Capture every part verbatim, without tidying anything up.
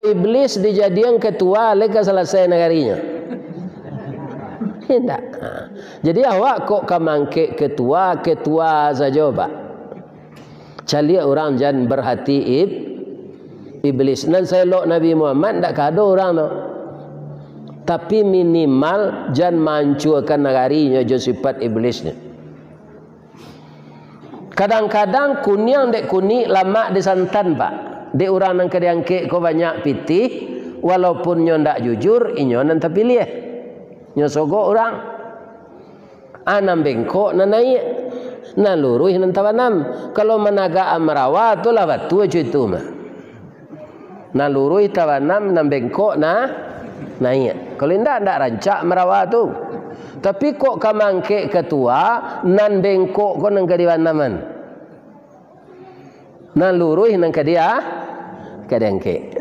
Iblis dijadian ketua, lai ka salasai nagarinyo? Indak. Ha. Jadi, awak kok ka mangkek ketua, ketua sajo, Pak. Caliak urang jan berhati ib-, iblis. Nan saelok Nabi Muhammad, ndak ka ado urang tu. Tapi minimal jan maancuakan nagarinyo jo sifat iblisnyo. Kadang-kadang kuniang dek kunik, lamak dek santan, Pak. Dek urang nan ka diangkek ko banyak pitih, walaupun nyo ndak jujur, inyo nan tapiliah. Nyo sogok urang. Ah, nan bengkok nan naiak, nan luruih nan tabanam. Kalau managak amarawa tu lah batua co itu mah. Nan luruih tabanam, nan bengkok nah naiak. Kalau indak, ndak rancak marawa tu. Tapi kok ka mangkek ketua, nan bengkok ko nan ka dibanaman. Nan luruih nan ka dia, ka diangkek.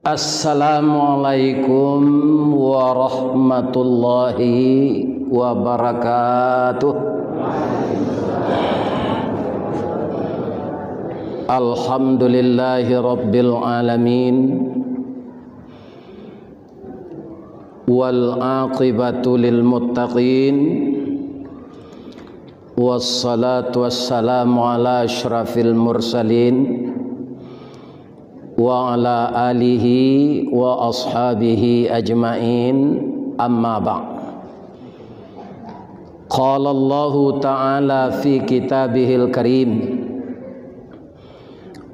Assalamualaikum warahmatullahi wabarakatuh. Alhamdulillahi rabbil alamin. Wal aqibatu lil muttaqin. Wassalatu wassalamu ala asyrafil mursalin, wa ala alihi wa ashabihi ajmain, amma ba'd. Qala Allahu ta'ala fi kitabihil karim,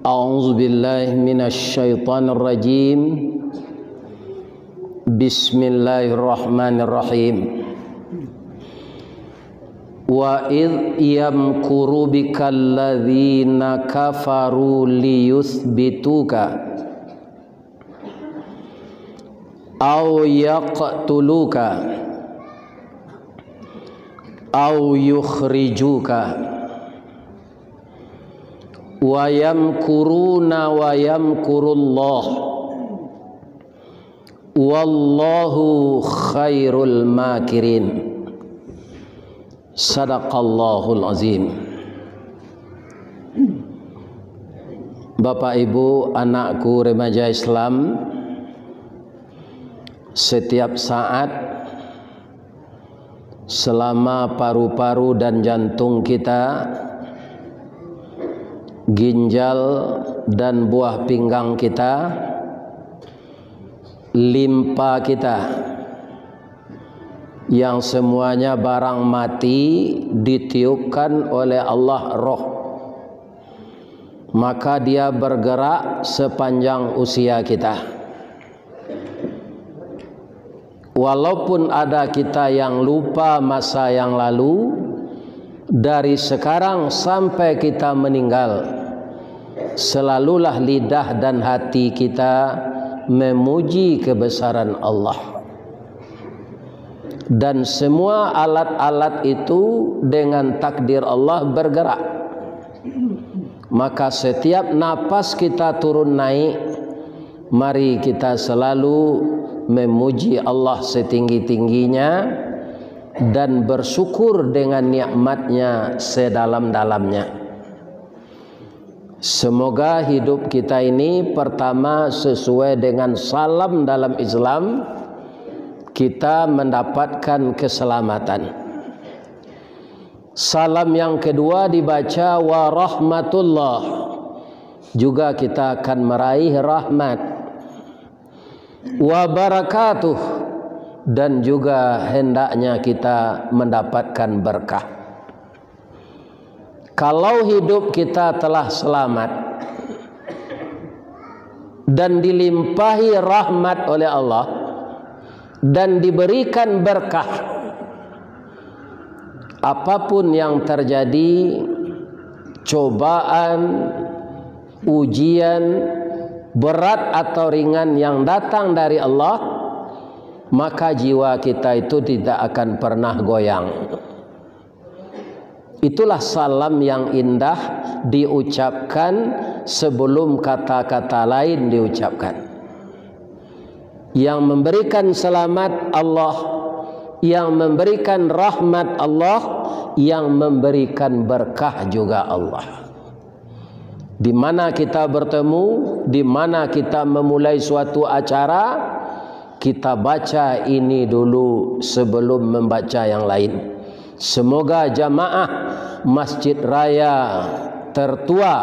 a'udzu billahi minasy syaithanir rajim. Bismillahirrahmanirrahim. Wa idh yamkuru bikal ladzina kafaru liyutsbituka aw yaqtuluka aw yukhrijuka. Wa yamkuruna wa yamkurullah. Wallahu khairul makirin. Sadaqallahul azim. Bapak, Ibu, anakku remaja Islam, setiap saat selama paru-paru dan jantung kita, ginjal dan buah pinggang kita, limpa kita, yang semuanya barang mati ditiupkan oleh Allah roh, maka dia bergerak sepanjang usia kita. Walaupun ada kita yang lupa masa yang lalu, dari sekarang sampai kita meninggal, selalulah lidah dan hati kita memuji kebesaran Allah. Dan semua alat-alat itu dengan takdir Allah bergerak. Maka setiap napas kita turun naik, mari kita selalu memuji Allah setinggi-tingginya dan bersyukur dengan nikmat-Nya sedalam-dalamnya. Semoga hidup kita ini, pertama, sesuai dengan salam dalam Islam, kita mendapatkan keselamatan. Salam yang kedua dibaca wa rahmatullah, juga kita akan meraih rahmat. Wa barakatuh, dan juga hendaknya kita mendapatkan berkah. Kalau hidup kita telah selamat dan dilimpahi rahmat oleh Allah dan diberikan berkah, apapun yang terjadi, cobaan, ujian, berat atau ringan yang datang dari Allah, maka jiwa kita itu tidak akan pernah goyang. Itulah salam yang indah diucapkan sebelum kata-kata lain diucapkan. Yang memberikan selamat Allah, yang memberikan rahmat Allah, yang memberikan berkah juga Allah. Di mana kita bertemu, di mana kita memulai suatu acara, kita baca ini dulu sebelum membaca yang lain. Semoga jamaah Masjid Raya tertua,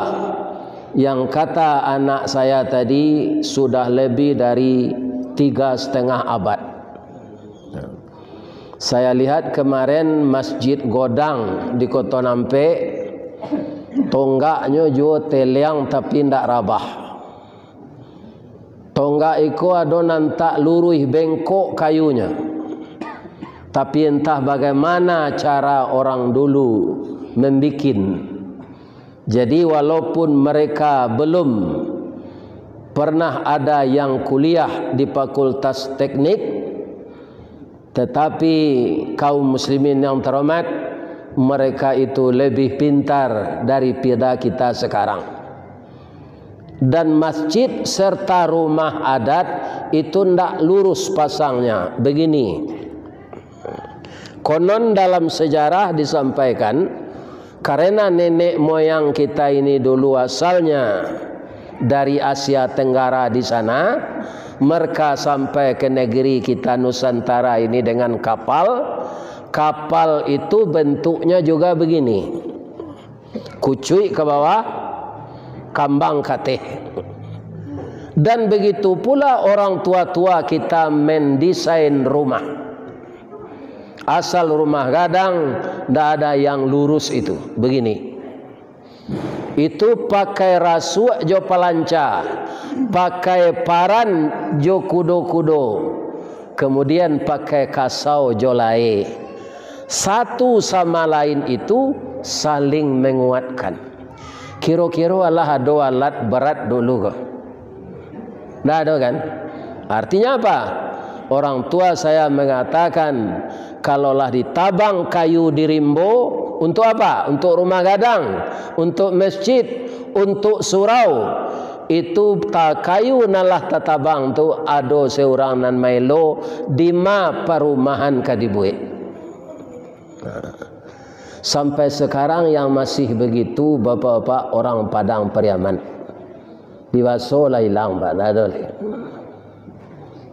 yang kata anak saya tadi, sudah lebih dari tiga setengah abad. Saya lihat kemarin Masjid Godang di Koto Nampek, tonggaknyo juo teliang tapi ndak rabah. Tonggak iko ado nan tak luruih, bengkok kayunyo. Tapi entah bagaimana cara orang dulu membikin. Jadi, walaupun mereka belum pernah ada yang kuliah di Fakultas Teknik, tetapi kaum muslimin yang terhormat, mereka itu lebih pintar daripada kita sekarang. Dan masjid serta rumah adat itu ndak lurus pasangnya. Begini, konon dalam sejarah disampaikan, karena nenek moyang kita ini dulu asalnya dari Asia Tenggara di sana, mereka sampai ke negeri kita Nusantara ini dengan kapal. Kapal itu bentuknya juga begini. Kucuik ke bawah, kambang kateh. Dan begitu pula orang tua-tua kita mendesain rumah. Asal rumah gadang, ndak ada yang lurus itu. Begini. Itu pakai rasuak jo palanca, pakai paran jo kudo-kudo, kemudian pakai kasau jo lae. Satu sama lain itu saling menguatkan. Kiro-kiro alah ado alat berat dulu ko? Ndak ado kan? Artinya apa? Orang tua saya mengatakan, kalau lah ditabang kayu di rimbo, untuk apa? Untuk rumah gadang, untuk masjid, untuk surau. Itu ta-, kayu nan lah tatabang tu ado seurang nan maelo, dima parumahan ka dibuek. Sampai sekarang yang masih begitu, bapak-bapak, orang Padang Pariaman. Di baso lah ilang, Pak, ndak ado lai.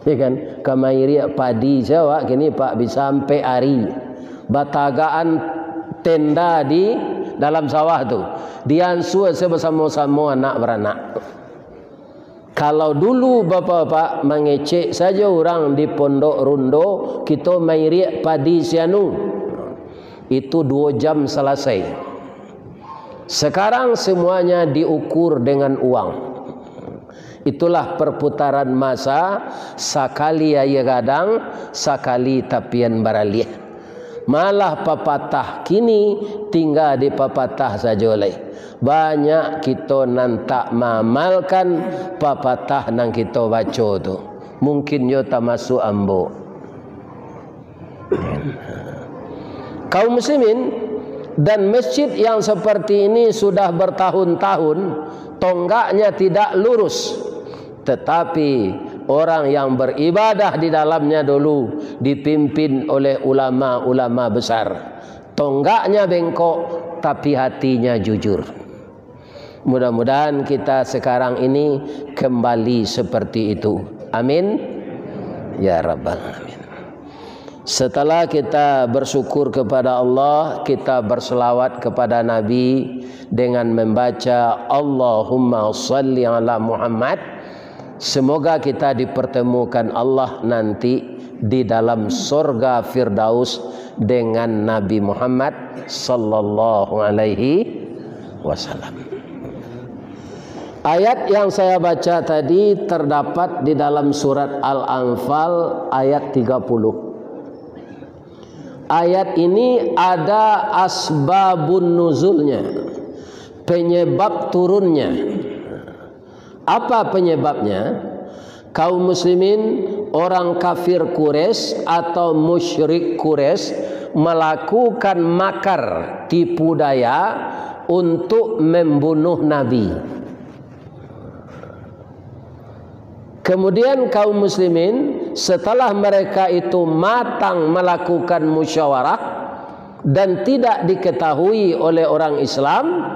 Ya kan? Ka mairiak padi se awak kini, Pak, bisa ampek ari. Batagakan tenda di dalam sawah tu. Diansua se basamo-samo anak baranak. Kalau dulu bapak-bapak mangecek sajo urang di Pondok Rundo, kito mairiak padi sianu. Itu duo jam salasai. Sekarang semuanya diukur dengan uang. Itulah perputaran masa, sakali aia gadang, sakali tapian baraliah. Malah papatah kini tingga di papatah sajo lai. Banyak kito nan tak maamalkan papatah nan kito baco tu. Mungkin yo tamasuak ambo. Kaum muslimin, dan masjid yang seperti ini sudah bertahun-tahun tonggaknya tidak lurus. Tetapi orang yang beribadah di dalamnya dulu dipimpin oleh ulama-ulama besar. Tonggaknya bengkok, tapi hatinya jujur. Mudah-mudahan kita sekarang ini kembali seperti itu. Amin. Ya Rabbal Alamin. Setelah kita bersyukur kepada Allah, kita berselawat kepada Nabi dengan membaca Allahumma salli ala Muhammad. Semoga kita dipertemukan Allah nanti di dalam sorga Firdaus dengan Nabi Muhammad sallallahu alaihi wasallam. Ayat yang saya baca tadi terdapat di dalam surat Al-Anfal ayat tiga puluh. Ayat ini ada asbabun nuzulnya, penyebab turunnya. Apa penyebabnya? Kaum muslimin, orang kafir Quraisy atau musyrik Quraisy melakukan makar, tipu daya untuk membunuh Nabi. Kemudian kaum muslimin, setelah mereka itu matang melakukan musyawarah dan tidak diketahui oleh orang Islam,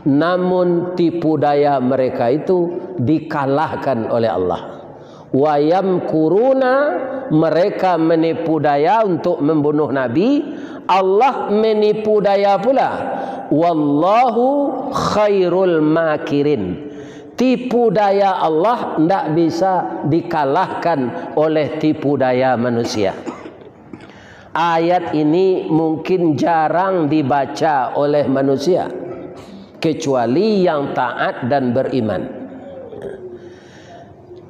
namun tipu daya mereka itu dikalahkan oleh Allah. Wa yamkuruna, mereka menipu daya untuk membunuh Nabi, Allah menipu daya pula. Wallahu khairul makirin. Tipu daya Allah ndak bisa dikalahkan oleh tipu daya manusia. Ayat ini mungkin jarang dibaca oleh manusia, kecuali yang taat dan beriman.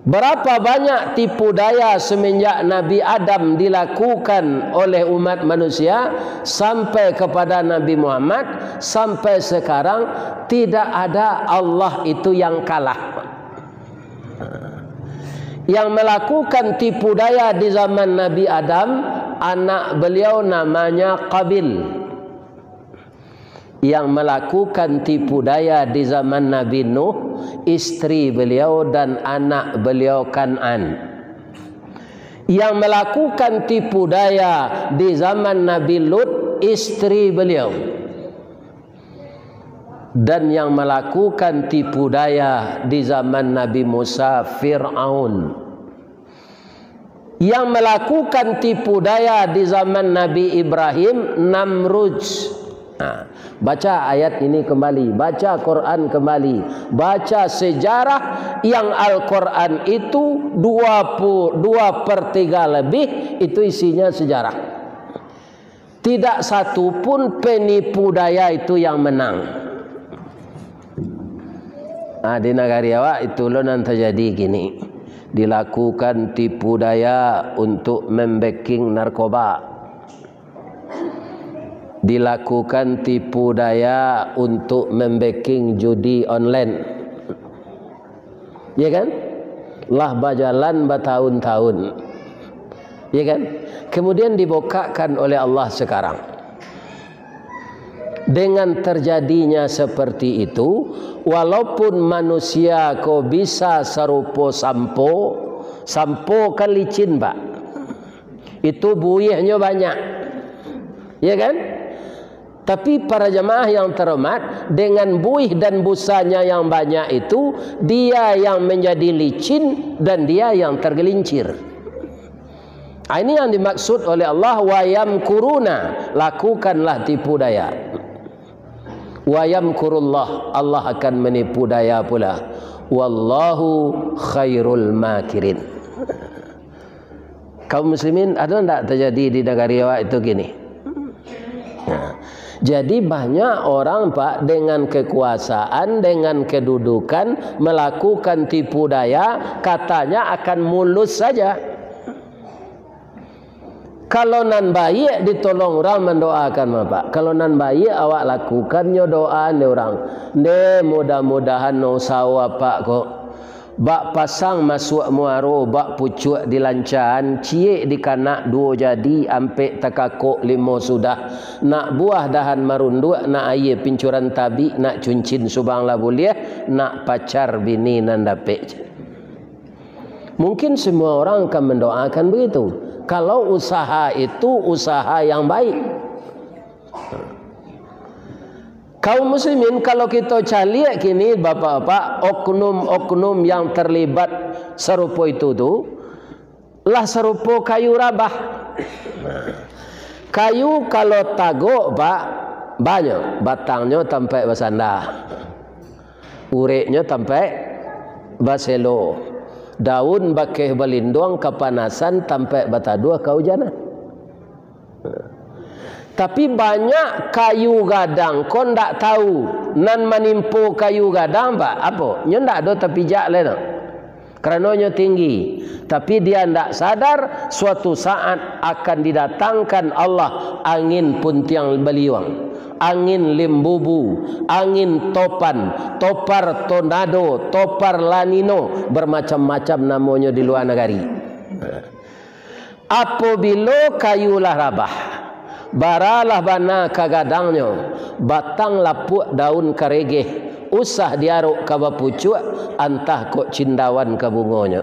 Berapa banyak tipu daya semenjak Nabi Adam dilakukan oleh umat manusia sampai kepada Nabi Muhammad, sampai sekarang tidak ada Allah itu yang kalah. Yang melakukan tipu daya di zaman Nabi Adam, anak beliau namanya Qabil. Yang melakukan tipu daya di zaman Nabi Nuh, istri beliau dan anak beliau Kan'an. Yang melakukan tipu daya di zaman Nabi Lut, istri beliau. Dan yang melakukan tipu daya di zaman Nabi Musa, Firaun. Yang melakukan tipu daya di zaman Nabi Ibrahim, Namrud. Nah, baca ayat ini kembali, baca Quran kembali, baca sejarah yang Al-Quran itu dua pu-, dua per tiga lebih itu isinya sejarah. Tidak satu pun penipu daya itu yang menang. Ah, di nagari awak itu lo nan terjadi kini. Dilakukan tipu daya untuk membacking narkoba. Dilakukan tipu daya untuk membacking judi online. Ya kan? Lah bajalan batahun-tahun. Ya kan? Kemudian dibukakkan oleh Allah sekarang. Dengan terjadinya seperti itu, walaupun manusia ko bisa sarupo sampo, sampo kan licin, Pak. Itu buihnyo banyak. Ya kan? Tapi para jamaah yang terhormat, dengan buih dan busanya yang banyak itu, dia yang menjadi licin dan dia yang tergelincir. Ah, ini yang dimaksud oleh Allah, "Wa yamkuruna," lakukanlah tipu daya. "Wa yamkurullah," Allah akan menipu daya pula. "Wallahu khairul makirin." Kaum muslimin, ada ndak terjadi di nagari awak itu kini? Nah, jadi banyak orang, Pak, dengan kekuasaan, dengan kedudukan, melakukan tipu daya, katanya akan mulus saja. Kalau nan baiak ditolong urang mandoakan, Pak. Kalau nan baiak awak lakukan nyo doa ni urang. Nde, mudah-mudahan no usaho apak ko. Bak pasang masuak muaro, bak pucuak dilancaan, ciek dikanak duo jadi, ampek takakok limo sudah, nak buah dahan marunduak, nak aia pincuran tabik, nak cuncin subang lah buliah, nak pacar bini nan dapek. Mungkin semua orang akan mendoakan begitu. Kalau usaha itu usaha yang baik. Kaum muslimin, kalau kito caliak kini, bapak-bapak, oknum-oknum yang terlibat sarupo itu tu, lah sarupo kayu rabah. Kayu kalau tagok, Pak, banyak, batangnyo tampek basanda, ureknyo tampek baselo, daun bakeh balinduang kapanasan, tampek bataduah kaujanan. Tapi banyak kayu gadang ko ndak tahu, nan manimpo kayu gadang, Pak, apo? Nyo ndak ado tapijak lai doh. Karano nyo tinggi. Tapi dia ndak sadar, suatu saat akan didatangkan Allah angin puntiang baliuang, angin limbubu, angin topan, topar tornado, topar lanino, bermacam-macam namonyo di lua nagari. Apobilo kayu lah rabah, bara lah bana ka gadangnyo, batang lapuak, daun karegeh, usah diarok ka bapucuak, antah kok cindawan ka bungonyo.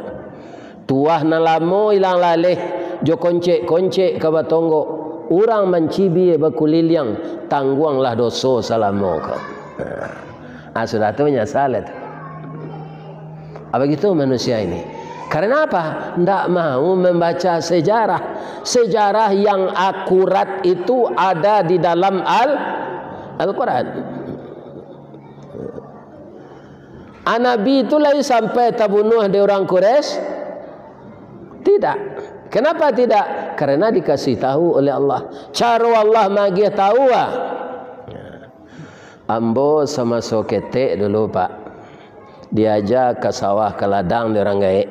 Tuah nan lamo ilang laleh, jo koncek-koncek ka batonggok, urang mancibia bakuliliang, tangguanglah doso salamo ko. Ah, sudah tu manyasal lah tu. Ah, begitu manusia ini. Karena apa? Ndak mau membaca sejarah. Sejarah yang akurat itu ada di dalam Al-, Al-Quran. Ah, Nabi itu lai sampai tabunuah dek urang Quraisy? Tidak. Kenapa tidak? Karena dikasih tahu oleh Allah. Caro Allah magiah tahu, ah. Ambo samaso ketek dulu, Pak, diaja ka sawah, ka ladang dek urang gaek.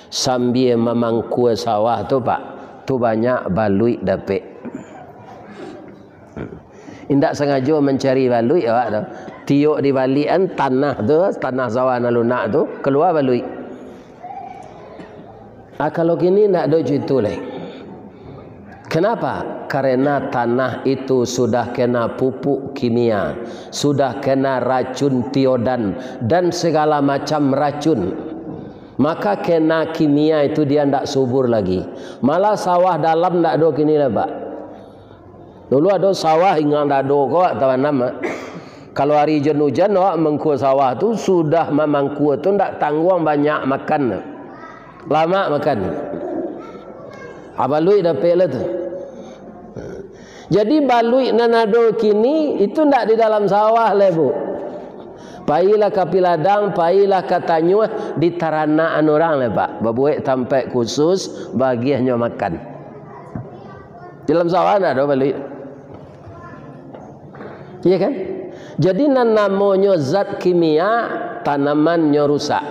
Sambia mamangkua sawah tu, Pak, tu banyak baluik dapek. Indak sangajo mancari baluik awak tu. Tiok dibaliakan tanah tu, tanah sawah nan lunak tu, kalua baluik. Ah, kalau kini ndak ado jo itu lai. Kenapa? Karena tanah itu sudah kena pupuk kimia, sudah kena racun tiodan, dan segala macam racun. Maka kena kimia itu dia ndak subur lagi. Malah sawah dalam ndak ado kini lai, Pak. Dulu ado sawah ingang dado ko awak tanam, ah. Kalau ari ujan-ujan, awak mangkua sawah tu, sudah mamangkua tu ndak tangguang banyak makan. Lamak makan. Ah, baluik dapek lah tu. Jadi baluik nan ado kini, itu ndak di dalam sawah lai, Bu. Pailah ka piladang, pailah ka tanyuah, di taranakan urang lai, Pak. Babuek tampek khusus, bagiahnyo makan. Di dalam sawah ndak ado baluik. Iya kan? Jadi nan namonyo zat kimia, tanamannyo rusak.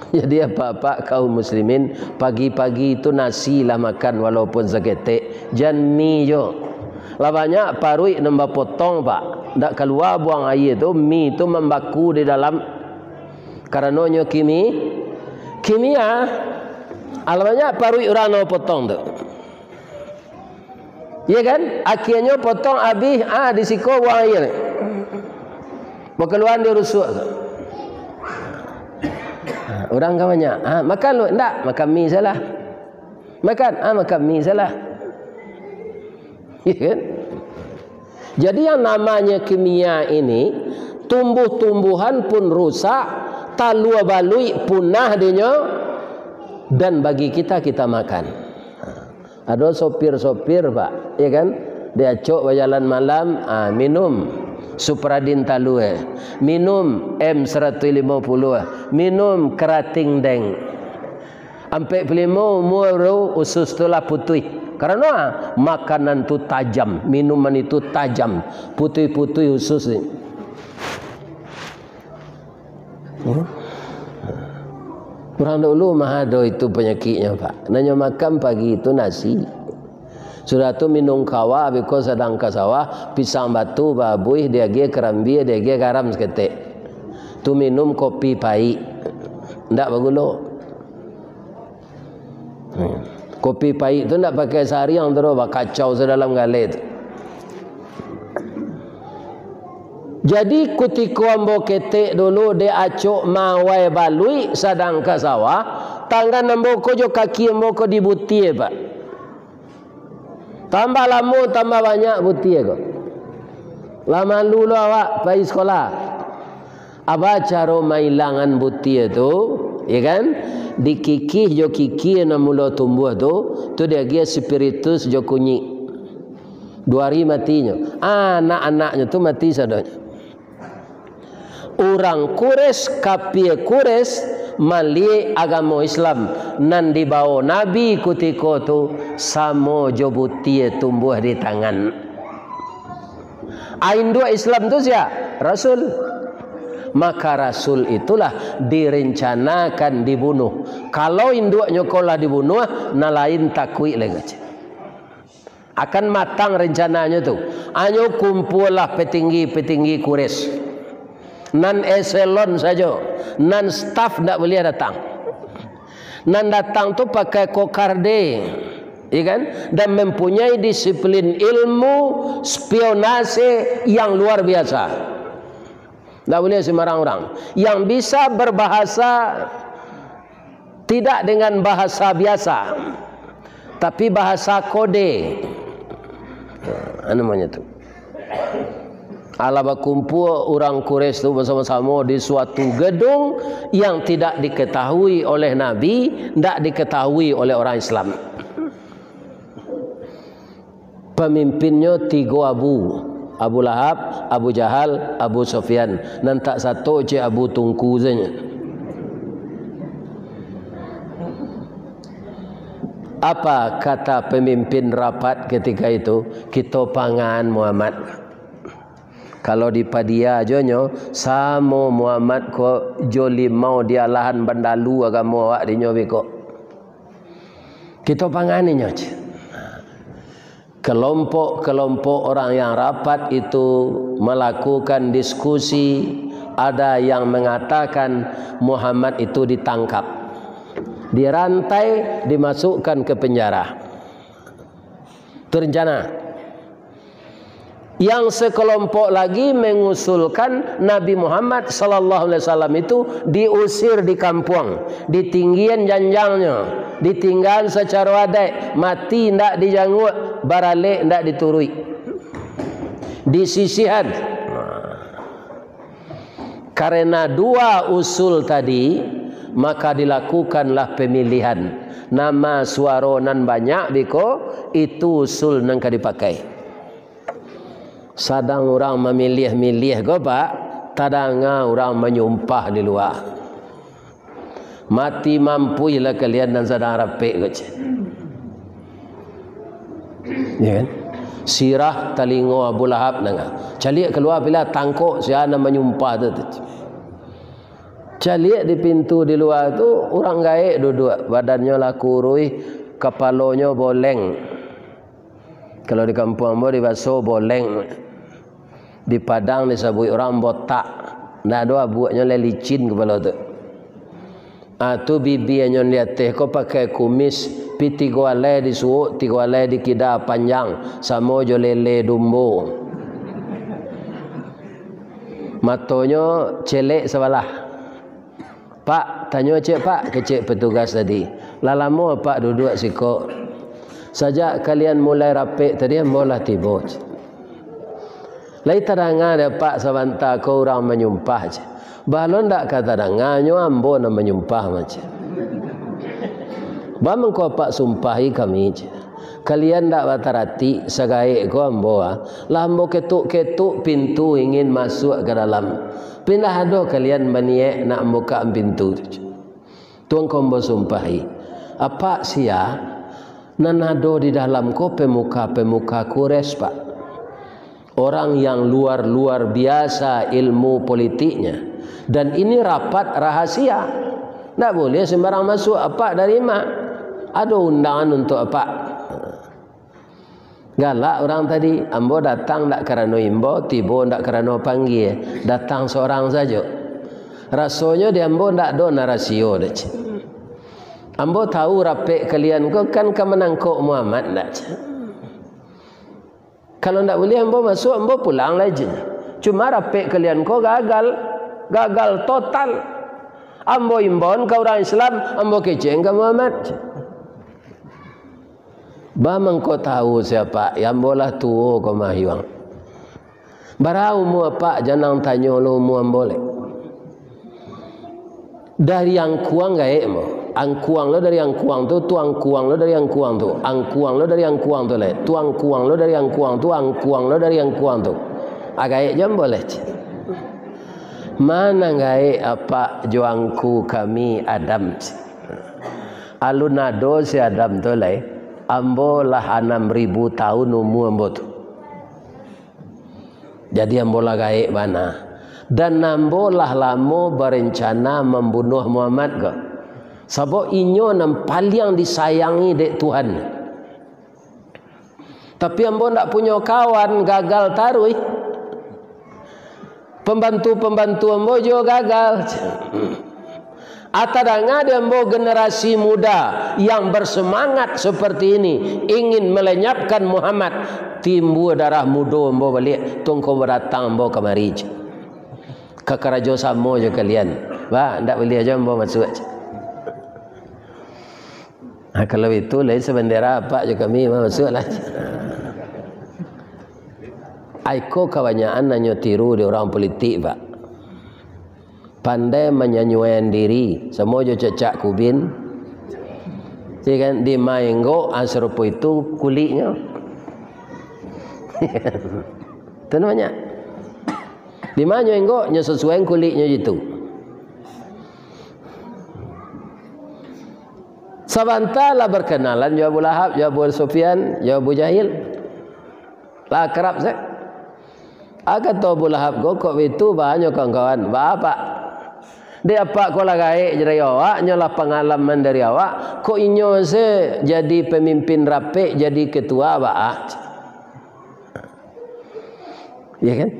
Jadi apak-apak kaum muslimin, pagi-pagi tu nasi lah makan walaupun saketek, jan mi jo. Lah banyak paruik nan bapotong, Pak. Ndak kalua buang aia tu, mi tu mambaku di dalam. Karanonyo kimi-, kimia. Alah banyak paruik urang nan bapotong tu. Iya kan? Akhianyo potong abih, ah, di siko buang aia. Bakaluan di rusuak tu. Ah, urang kan banyak. Ah, makan lu, ndak, makan mi salah. Makan, ah, makan mi salah. Iya kan? Jadi yang namanya kimia ini, tumbuh-tumbuhan pun rusak, talua baluik punah dinyo, dan bagi kita, kita makan. Ado sopir-sopir, Pak, ya kan? Diacok bajalan malam, ah, minum Supradin talua, minum M saratuih limo puluah, minum Kerating Deng. Ampek puluah limo umua baru usus tu lah putuih. Karano, ah, makanan tu tajam, minuman itu tajam, putuih-putuih usus ni. Hmm? Urang dulu mah ado itu panyakiknyo, Pak. Nan nyo makan pagi tu nasi. Sudah tu minum kawa, beko sadang ka sawah, pisang batu, babuih, diagiah karambia, diagiah garam saketek. Tu minum kopi paik. Ndak bagulo. Hmm. Kopi paik tu ndak pakai sariang tu doh, bakacau sadalam galeh tu. Jadi, kutiko ambo ketek dulu, dek acok mawai baluik sadang ka sawah, tangan ambo ko jo kaki ambo ko dibutia, Pak. Tambah lamo, tambah banyak butia ko. Lah malu lo awak pai sikolah. Apa caro mailangan butia tu, ya kan? Dikikih jo kikih nan mulo tumbuah tu, tu diagiah spiritus jo kunyik. Duo ari matinyo. Anak-anaknyo tu mati sadonyo. Urang Quraisy, kapia Quraisy, maliek agamo Islam nan dibawo Nabi kutiko tu samo jo butia tumbuah di tangan. A, induak Islam tu sia? Rasul. Maka Rasul itulah direncanakan dibunuh. Kalau induaknyo ko lah dibunuah, nan lain takuik lai kecek. Akan matang rencananyo tu. Anyo kumpualah petinggi-petinggi Quraisy. Nan eselon sajo, nan staf ndak buliah datang. Nan datang tu pakai kokarde, ya kan? Dan mempunyai disiplin ilmu spionase yang luar biasa. Ndak buliah sembarang urang. Yang bisa berbahasa Tidak dengan bahasa biasa, tapi bahasa kode. Nah, namanya tu. Alah bakumpua urang Quraisy tu basamo-samo di suatu gedung yang tidak diketahui oleh Nabi, ndak diketahui oleh orang Islam. Pamimpinnyo tigo Abu, Abu Lahab, Abu Jahal, Abu Sufyan. Nan tak sato cek Abu Tungku sajo. Apa kata pemimpin rapat ketika itu? "Kito pangan Muhammad." Kalau dipadia jo nyo, samo Muhammad ko jo limau di alahan bandalu agamo awak dinyo beko. Kito pangani nyo, cek. Kelompok-kelompok orang yang rapat itu melakukan diskusi, ada yang mengatakan Muhammad itu ditangkap, dirantai, dimasukkan ke penjara. Itu rencana. Yang sekelompok lagi mengusulkan Nabi Muhammad sallallahu alaihi wasallam itu diusir di kampuang, ditinggian janjangnyo, ditinggaan sacaro adaik, mati indak dijanguak, baralek indak dituruik, disisihan. Karena dua usul tadi, maka dilakukanlah pemilihan. Nama suaro nan banyak biko, itu usul nan ka dipakai. Sadang urang mamiliah-miliah ko, Pak, tadanga urang manyumpah di lua. Mati mampuihlah kalian nan sadang rapek ko, cek. Ya kan? Sirah talingo Abu Lahab nanga. Caliak kalua, pila tangkok sia nan manyumpah tu, tu. Caliak di pintu di lua tu, urang gaek duduak, badannyo lah kuruih, kapalonyo boleng. Kalau di kampuang ambo dibaso boleng. Di Padang disabuik urang botak. Ndak ado abuaknyo, lai licin kapalo tu. Ah, tu bibianyo di ateh ko pakai kumis, pi tigo alai di suok, tigo alai di kida panjang, samo jo lele dumbo. Matonyo celek sabalah. "Pak, tanyo cek, Pak," kecek petugas tadi. "Lah lamo Apak duduak siko?" "Sajak kalian mulai rapek tadi, ambo lah tibo." "Lai tadanga dek Apak sabanta ko urang manyumpah?" cek. "Baa lo ndak ka tadanga, nyo ambo nan manyumpah mah," cek. "Baa mangko Apak sumpahi kami?" cek. "Kalian ndak bataratik, sagaek ko ambo, ah. Lah ambo ketuk-ketuk pintu ingin masuak ka dalam. Pindah ado kalian baniaik nak mambukak pintu tu. Tu mangko ambo sumpahi. Apak sia, nan ado di dalam ko pemuka-pemuka Quraisy, Pak. Orang yang luar-luar biasa ilmu politiknya. Dan ini rapat rahasia. Ndak boleh sembarang masuk, Apak dari ma? Ado undangan untuk Apak." Galak urang tadi, "Ambo datang ndak karano imbau, tibo ndak karano panggia, datang sorang sajo. Rasonyo di ambo ndak ado nan rasio doh," cek. "Ambo tahu rapek kalian ko kan ka manangkok Muhammad," ndak, cek. "Kalau ndak buliah ambo masuak, ambo pulang lai," cek. "Cuma rapek kalian ko gagal, gagal total. Ambo imbauan ka urang Islam, ambo kecekan ka Muhammad," cek. "Baa mangko tahu sia, Pak, ambo lah tuo ko mah, Yuang." "Bara umua Apak, jan ang tanyo lo umua ambo lai." "Dari angkuang gaek ambo. Angkuang lo dari angkuang tu, tu angkuang lo dari angkuang tu, angkuang lo dari angkuang tu lai, tu angkuang lo dari angkuang tu, angkuang lo dari angkuang tu. Ah, gaek jo ambo lai," cek. "Ma nan gaek Apak jo angku kami Adam?" cek. "Alun ado si Adam tu lai, ambo lah anam ribu taun umua ambo tu. Jadi ambo lah gaek bana. Dan ambo lah lamo barencana mambunuah Muhammad ko. Sabab inyo nan paliang disayangi dek Tuhan. Tapi ambo ndak punyo kawan, gagal taruih. Pambantu-pambantu ambo juo gagal." Atau danga di ambo generasi muda yang bersemangat seperti ini, ingin melenyapkan Muhammad, timbua darah mudo ambo baliak, tu mangko datang ambo kamari, cek. Ka karajo samo jo kalian. Bah, ndak buliah jo ambo masuak, cek. Nah, kalau itu, lain sabendera apak jo kami, masuaklah. Ai ko kabanyakan hanyo tiru di urang politik, Pak. Pandai manyanyuaian diri, samo jo cacak kubin. Ya kan, di ma enggok, ah, sarupo itu kuliknyo. Itu namanya. Di ma nyo enggok, nyo sasuai kuliknyo jitu. Sabanta lah berkenalan jo Abu Lahab, jo Abu Sufyan, jo Abu Jahil. Lah akrab se. Ah, kato Abu Lahab ko, "Kok bitu, ba nyo kawan-kawan? Ba apak? Dek apak ko lah gaek dari awak, nyo lah pangalaman dari awak, kok inyo se jadi pamimpin rapek, jadi ketua, ba a?" Ya kan?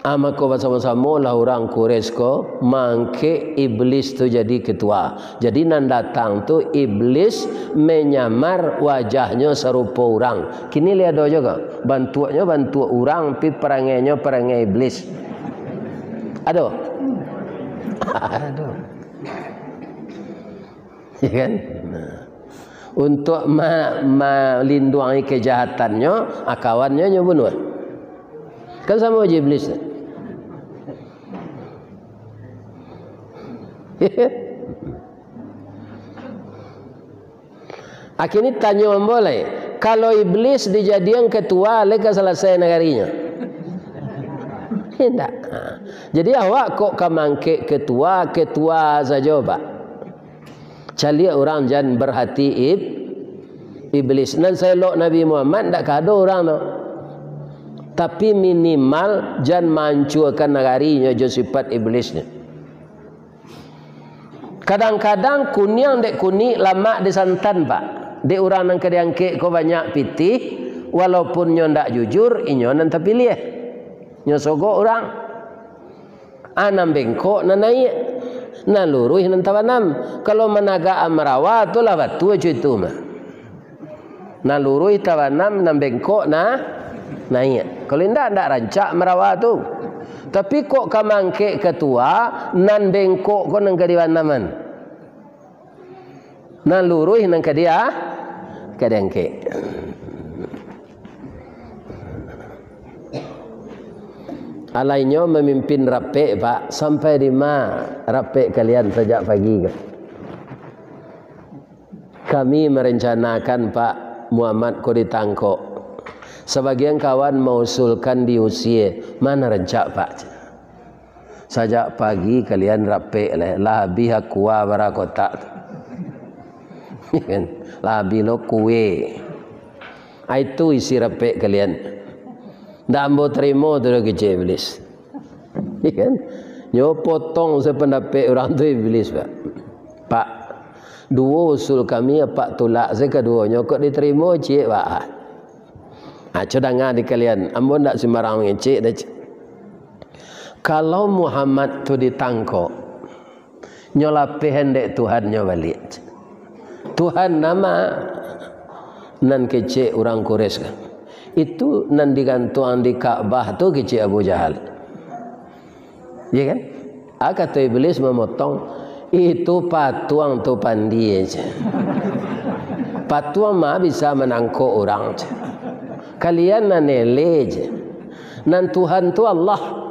Ah, mako basamo-samolah urang Quraisy ko maangkek Iblis tu jadi ketua. Jadi nan datang tu Iblis menyamar wajahnyo sarupo urang. Kini lai ado juo ko. Bantuaknyo bantuak urang, tapi parangainyo parangai Iblis. Ado? Ado. Ya kan? Nah. Untuak ma-, malinduangi kajahatannyo, ah, kawannyo nyo bunuah. Kan samo jo Iblis. Akhirnyo tanyo ambo lai, kalau Iblis dijadian ketua, lai ka salasai nagarinyo? Indak. Jadi awak kok ka mangkek ketua, ketua sajo, Pak. Caliak urang jan berhati ib-, Iblis. Nan saelok Nabi Muhammad, ndak ka ado urang tu. Tapi minimal jan mancuakan nagarinyo jo sifat Iblisnyo. Kadang-kadang kuniang dek kunik, lamak dek santan, Pak. Dek urang nan ka diangkek ko banyak pitih, walaupun nyo ndak jujur, inyo nan tapiliah. Nyo sogok urang. Ah, nan bengkok nan naiak, nan luruih nan tabanam. Kalau managak amarawa tu lah batua co itu mah. Nan luruih tabanam, nan bengkok nah naiak. Kalau indak, indak rancak marawa tu. Tapi kok ka mangkek ketua, nan bengkok ko nan ka dibanaman. Nan luruih nan ka dia, ka diangkek. Alainyo mamimpin rapek, Pak, sampai di ma rapek kalian sajak pagi ko? Kami merencanakan, Pak, Muhammad ko ditangkok. Sabagian kawan mausulkan diusie. Ma nan rancak, Pak? Sajak pagi kalian rapek lai, lah abih aqua bara kotak tu. Kan? Lah abih lo kue. Ah, itu isi rapek kalian. Ndak ambo tarimo tu doh kecek Iblis. Ya kan? Nyo potong sapandapek urang tu Iblis, Pak. Pak, duo usul kami apak tulak se kaduonyo, kok ditarimo ciek, Pak? Ah, co danga di kalian, ambo ndak sumbarang mangecek doh, cek. Kalau Muhammad tu ditangkok, nyo lapeh dek Tuhannyo baliak. Tuhan nama nan kecek urang Quraisy kan? Itu nan digantuang di Ka'bah tu kecek Abu Jahal. Iya kan? Ah, kato Iblis mamotong, "Itu patuang tu pandie," cek. "Patuang mah bisa manangkok urang," cek. "Kalian nan eleh," cek. "Nan Tuhan tu Allah."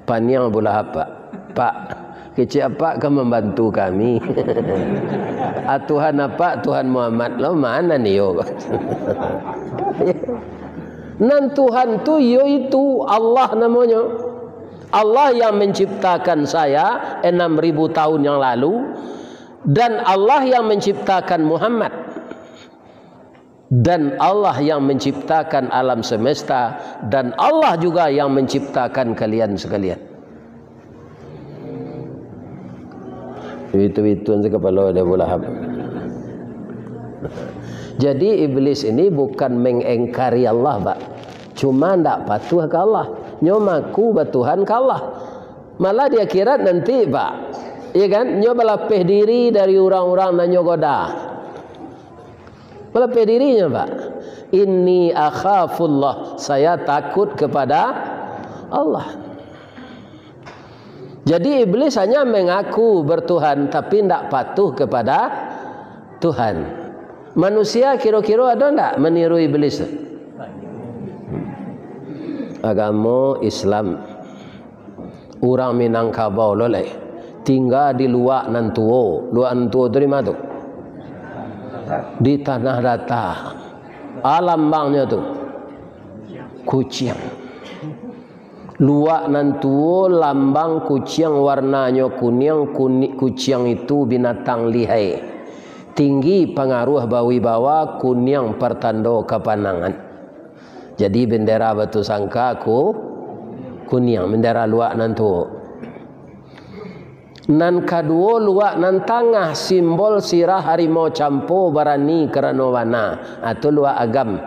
Paniang Abu Lahab, Pak. "Pak, kecek apak ka mambantu kami. Ah, Tuhan apak, Tuhan Muhammad lo, ma nan iyo?" Nan Tuhan tu, iyo itu, Allah namonyo. Allah yang menciptakan saya enam ribu tahun yang lalu, dan Allah yang menciptakan Muhammad. Dan Allah yang menciptakan alam semesta, dan Allah juga yang menciptakan kalian sekalian. Itu-itu se kapalo dek Abu Lahab. Jadi, Iblis ini bukan mengingkari Allah, Pak. Cuma ndak patuh ka Allah. Nyo maku batuhan ka Allah. Malah di akhirat nanti, Pak, iya kan, nyo balapeh diri dari urang-urang nan nyo goda. Balapeh dirinyo, Pak. "Inni akhafullah, saya takut kepada Allah." Jadi, iblis hanya mengaku bertuhan, tapi ndak patuh kepada Tuhan. Manusia kiro-kiro ado ndak maniru iblis tu? Agamo Islam. Urang Minangkabau lo lai. Tingga di Luak Nan Tuo. Luak Nan Tuo tu di ma tu? Di Tanah Data. A lambangnyo tu? Kuciang. Luak Nan Tuo, lambang kuciang, warnanyo kuniang, kuni-, kuciang itu binatang lihai. Tinggi pangaruah bawibawa, kuniang partando kapanangan. Jadi bendera Batusangka ku-, kuniang, bendera Luak Nan Tuo. Nan kaduo, Luak Nan Tangah, simbol sirah harimau campo, barani karano bana. Ah, tu Luak Agam.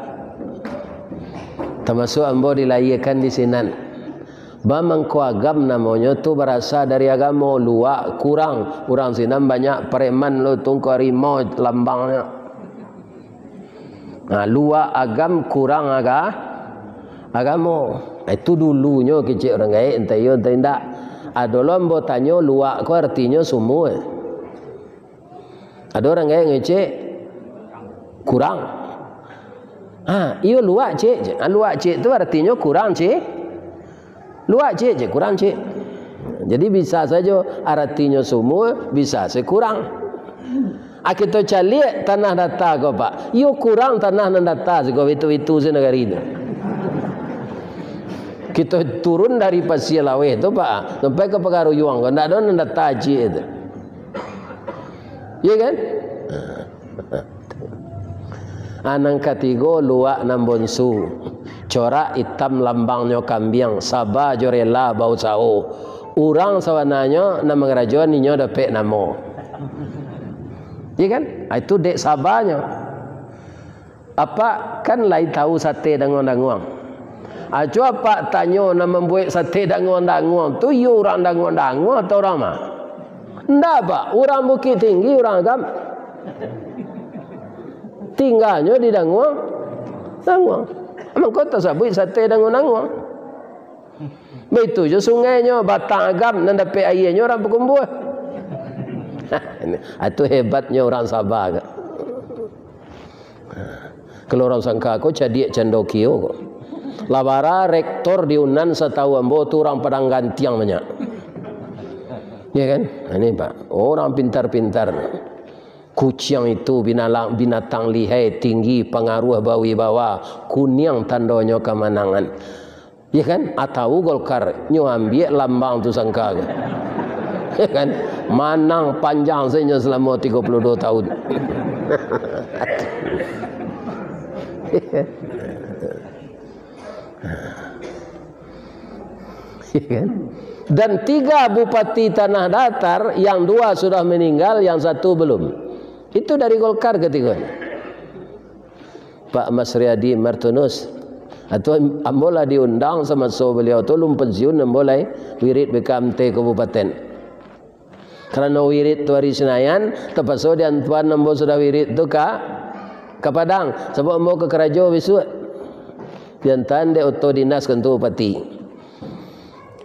Tamasuak ambo dilahiakan di sinan. Ba mangko Agam namonyo tu barasa dari agamo, Luak kurang. Urang sinan banyak preman lo, tungko harimau lambangnyo. Nah, Luak Agam kurang aga-, agamo. Itu dulunyo kecek urang gaek, entah iyo, entah indak. Ado lo ambo tanyo, Luak ko artinyo sumua. Ado urang gaek ngecek, kurang. Ha, iyo Luak, Cek. Ha, Luak, Cek, tu artinyo kurang, Cek. Luak, Cek, Cek, kurang, Cek. Jadi, bisa sajo aratinyo sumua, bisa se kurang. Ah, kito caliak Tanah Data ko, Pak. Iyo kurang tanah nan data siko, itu-itu se nagari tu. Kito turun dari Pasia Laweh tu, Pak, sampai ka Pagaruyuang ko, ndak ado nan data ciek tu. Iya kan? Ah, nan katigo, Luak Nan Bonsu. Corak itam lambangnyo kambiang, saba jo rela bausaho. Urang sabananyo nan mangarajoan inyo dapek namo. Iya kan? Ah, itu dek sabanyo. Apak kan lai tahu sate danguang-danguang. Aco apak tanyo nan mambuek sate danguang-danguang tu, iyo urang danguang-danguang atau urang ma? Ndak, Pak. Urang Bukik Tinggi, urang Agam. Tingganyo di danguang, danguang. Mangko tasabuik sate danguang-danguang. Baitu jo sungainyo, Batang Agam nan dapek aianyo urang Pakumbuah. Itu hebatnyo urang Sabah ko. Kalau urang sangka ko cadiak cando kio ko. Lah bara rektor di Unan, satahu ambo tu urang Padang Gantiang banyak. Ya kan? Nah, ini, Pak. Orang pintar-pintar. Kuciang itu binalang-, binatang lihai, tinggi, pangaruah, bawibawa, kuniang tandonyo kamanangan. Ya kan? Atau Golkar nyo ambiak lambang tu sangka ko. Ya kan? Manang panjang sajo salamo tigo puluah duo tahun. Ya kan? Dan tiga bupati Tanah Datar, yang dua sudah meninggal, yang satu belum. Itu dari Golkar ketiga. Pak Masriadi Martunus. Atau ambo lah diundang samaso baliau tu lum pensiun, ambo lai wirid B K M T kabupaten. Karano wirid tu ari Sinayan, tapaso diantuan ambo sudah wirid tu ka, ka Padang. Sabab ambo ka karajo bisuak. Diantaan dek oto dinas kantua bupati.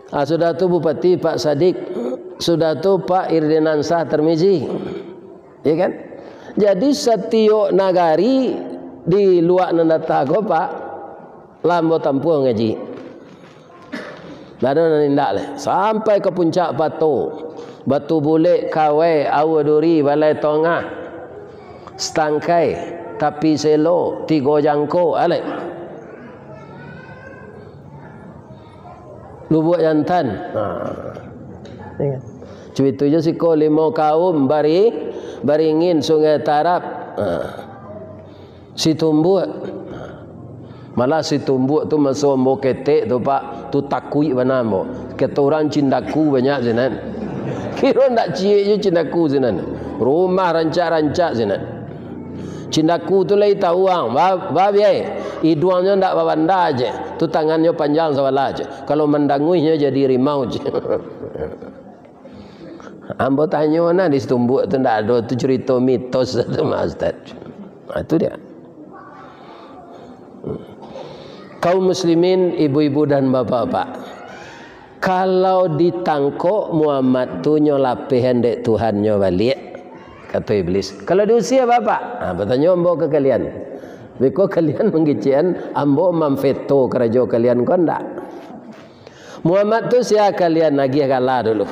Ah, sudah tu Bupati Pak Sadik, sudah tu Pak Irdinansah Tarmizi. Ya kan? Jadi, satiok nagari di Luak Nan Data ko, Pak, lah ambo tampuah ngaji. Ndak ado nan indak lai. Sampai ka Puncak Pato, Batu Bulek, Kawai, Aua Duri, Balai Tongah, Satangkai, Tapi Selo, Tigo Jangko, alai. Lubuak Jantan. Ha. Cuitu jo siko Limo Kaum, Bari-, Baringin, Sungai Tarap. Ha. Situmbuak. Malah Situmbuak tu maso ambo ketek tu, Pak, tu takuik bana ambo. Kato urang cindaku banyak sinan. Kiro ndak ciek jo cindaku sinan. Rumah rancak-rancak sinan. Cindaku tu lai tahu ang, ba-, babiai. Iduangnyo ndak babanda je. Tu tangannyo panjang sabalah je. Kalau mandanguihnyo jadi rimau je. Ambo tanyo nah, di Situmbuak tu ndak ado tu, carito mitos tu mah, Ustaz. Ha, tu dia. Kaum muslimin, ibu-ibu dan bapak-bapak. "Kalau ditangkok Muhammad tu nyo lapehan dek Tuhannyo baliak," kato Iblis. "Kalau diusia, Bapak?" Ha, batanyo ambo ka kalian. Beko kalian manggecekan ambo mamveto karajo kalian ko ndak? Muhammad tu sia kalian agiah gala dulu?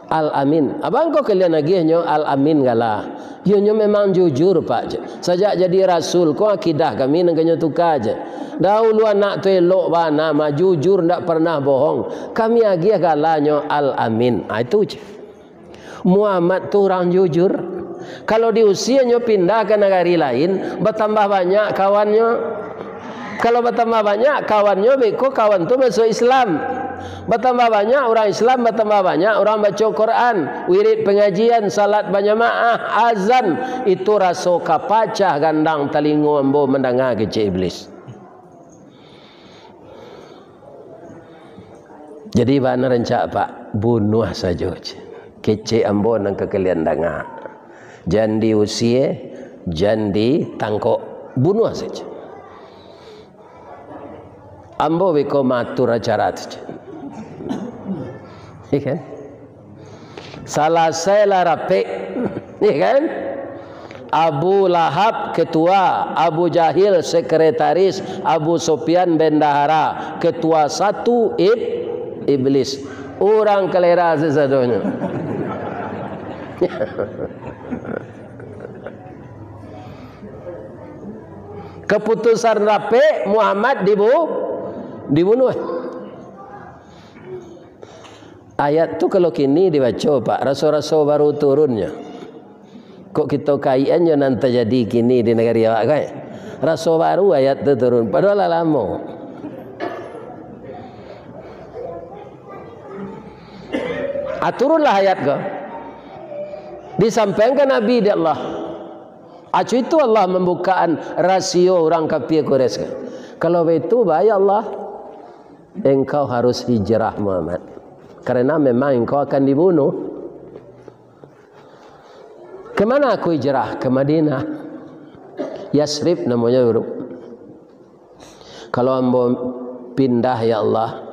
Al-Amin. Abang ko kalian agiahnyo Al-Amin gala. Iyo nyo memang jujur, Pak, je. Sajak jadi rasul ko akidah kami nan kanyo tuka je. Dahulu anak tu elok bana mah, jujur, ndak pernah bohong. Kami agiah galanyo Al-Amin. Ah, itu je. Muhammad tu urang jujur. Kalau diusianyo pindah ka nagari lain, batambah banyak kawannyo. Kalau batambah banyak kawannyo, beko kawan tu masuak Islam. Batambah banyak urang Islam, batambah banyak urang baco Quran, wirid pangajian, salat bajamaah, azan, itu raso ka pacah gandang talingo ambo mandanga kecek Iblis. Jadi, bana rancak, Pak, bunuah sajo, kecek ambo nan ka kalian danga. Jan diusie, jan ditangkok, bunuah sajo. Ambo beko maatur acara tu, cek. Iya kan? Salasailah rapek, iya kan? Abu Lahab ketua, Abu Jahil sekretaris, Abu Sufyan bendahara, ketua satu ib-, iblis. Urang kalera sasadonyo. Kaputusan rapek, Muhammad dibu-, dibunuah. Ayat tu kalau kini dibaco, Pak, raso-raso baru turunnyo. Kok kito kaikan jo nan tajadi kini di nagari awak ko, eh? Raso baru ayat tu turun, padahal lah lamo. Ah, turunlah ayat ko. Disampaikan ka Nabi dek Allah. Acu itu Allah mambukaan rasio urang kafir Quraisy. Kalau baitu, bae ya Allah, engkau harus hijrah, Muhammad, karena memang engkau akan dibunuh. Ke mana aku hijrah? Ke Madinah. Yasrib namonyo dulu. Kalau ambo pindah, ya Allah,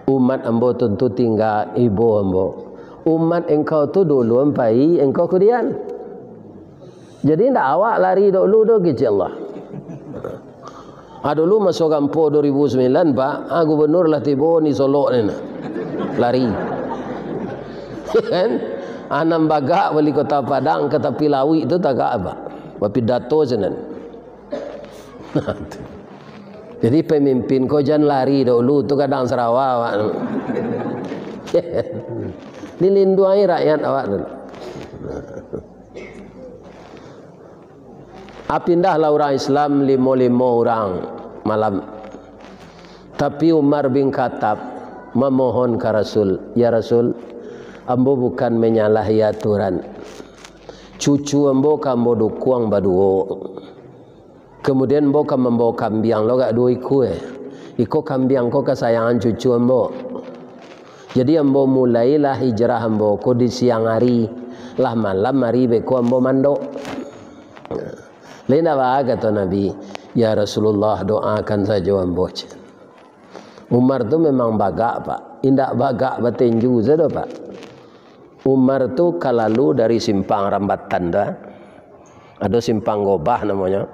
umat ambo tantu tingga ibo ambo. Umat engkau tu dulu ampai, engkau kudian. Jadi, ndak awak lari dulu tu, kecek Allah. Ah, dulu maso gampo dua ribu sembilan, Pak, ah, gubernur lah tibo ni Solok ni nah. Lari. Kan? Ah, nan bagak wali kota Padang ka tapi lauik tu tagak, Pak. Bapidato sinan. Jadi, pamimpin ko jan lari dulu tu, gadang sarawa awak tu. Dilinduangi rakyat awak tu. Ah, pindahlah urang Islam limo-limo urang malam. Tapi Umar bin Khattab mamohon ka Rasul, "Ya Rasul, ambo bukan manyalahi aturan. Cucu ambo ka ambo dukuang baduo. Kamudian, ambo ka mambawo kambiang lo agak duo ikua, eh. Iko kambiang ko kasayangan cucu ambo. Jadi, ambo mulailah hijrah ambo ko di siang ari, lah malam ari beko ambo mandok." Lain apa, kato Nabi, "Ya Rasulullah, doakan sajo ambo," cek. Umar tu memang bagak, Pak. Indak bagak batinju sajo, Pak. Umar tu ka lalu dari simpang Rambatan tu, ah. Ado simpang Gobah namonyo.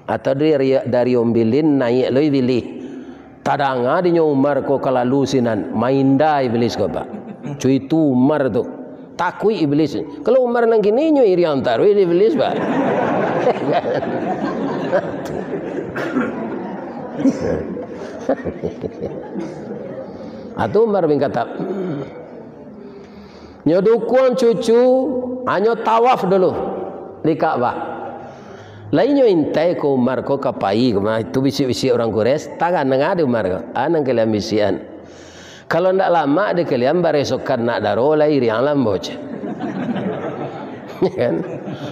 Atau dari, dari Ombilin naiak lai Bilih. Tadanga dinyo Umar ko ka lalu sinan, mainda Iblis ko, Pak. Cuitu Umar tu. Takuik Iblis. Kalau Umar nan kini, nyo iriang taruih di Iblis, Pak. Atau Umar bin Khattab. Nyo dukuang cucu, hanyo tawaf dulu di Ka'bah. Lai nyo intai ko Umar ko ka pai ko mah, itu bisiak-bisiak urang Quraisy, tagan danga di Umar ko. Ah, nan kalian bisiakan. Kalau ndak lamak di kalian, baresokan nak daro, lai iriang lah ambo, cek. Ya kan?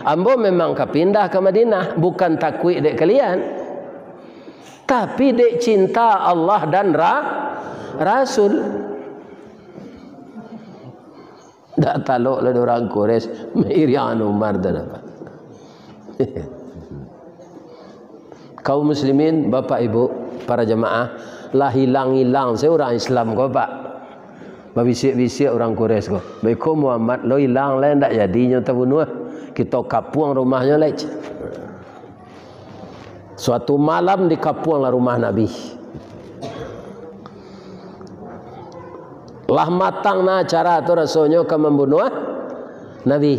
Ambo memang ka pindah ka Madinah, bukan takuik dek kalian. Tapi dek cinta Allah dan ra-, Rasul. Ndak talok lah dek urang Quraisy mairiang Umar tu dapat. Kaum muslimin, bapak ibu, para jamaah, Lah ilang-ilang se urang Islam ko, Pak. Babisiak-bisiak urang Quraisy ko. Beko Muhammad lo ilang lai, ndak jadi nyo tabunuah. Kito kapuang rumahnyo lai. Suatu malam dikapuanglah rumah Nabi. Lah matang nah acara tu rasonyo ka mambunuah Nabi.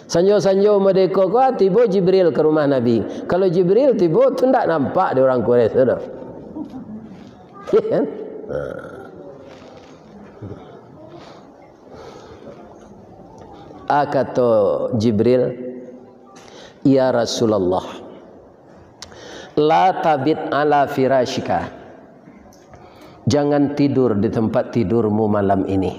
Sanjo-sanjo madeko ko, ah, tibo Jibril ka rumah Nabi. Kalau Jibril tibo tu ndak nampak di urang Quraisy tu doh. Iya kan? Ah, kato Jibril, "Ya Rasulullah, la tabit ala firasyika." Jangan tidur di tempat tidurmu malam ini.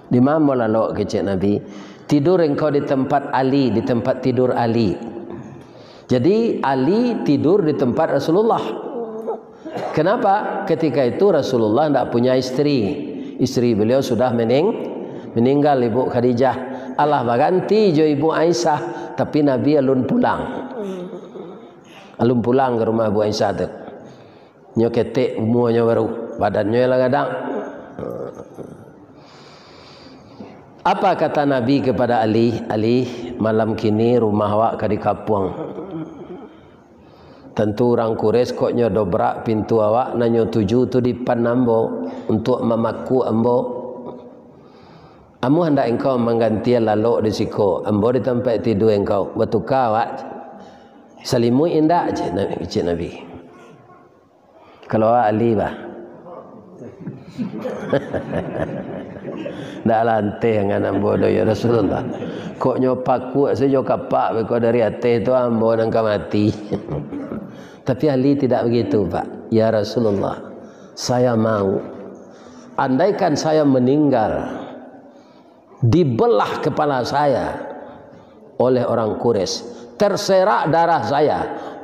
Di ma mo lalok, kecek Nabi? Tidur engkau di tempat Ali, di tempat tidur Ali. Jadi, Ali tidur di tempat Rasulullah. Kenapa? Ketika itu Rasulullah ndak punya isteri. Isteri beliau sudah mening-, meninggal, Ibu Khadijah. Alah baganti jo Ibu Aisyah, tapi Nabi alun pulang. Alun pulang ka rumah Ibu Aisyah tu. Nyo ketek umuanyo baru, badannyo lah gadang. Apa kata Nabi kepada Ali? "Ali, malam kini rumah awak ka dikapuang. Tantu urang Quraisy kok nyo dobrak pintu awak nan nyo tuju tu dipan ambo, untuak mamaku ambo. Amuah handak engkau manggantian lalok di siko, ambo di tampek tidua engkau, batuka awak salimuik indak?" cek Nabi, cek Nabi. Kalau awak Ali, bah. Ndak lanteh angan ambo doh, ya Rasulullah. Kok nyo pakuak sajo kapak beko dari ateh tu, ambo nan ka mati. Tapi Ali tidak begitu, Pak. "Ya Rasulullah, saya mau. Andaikan saya meninggal, dibelah kepala saya oleh orang Quraisy, terserak darah saya,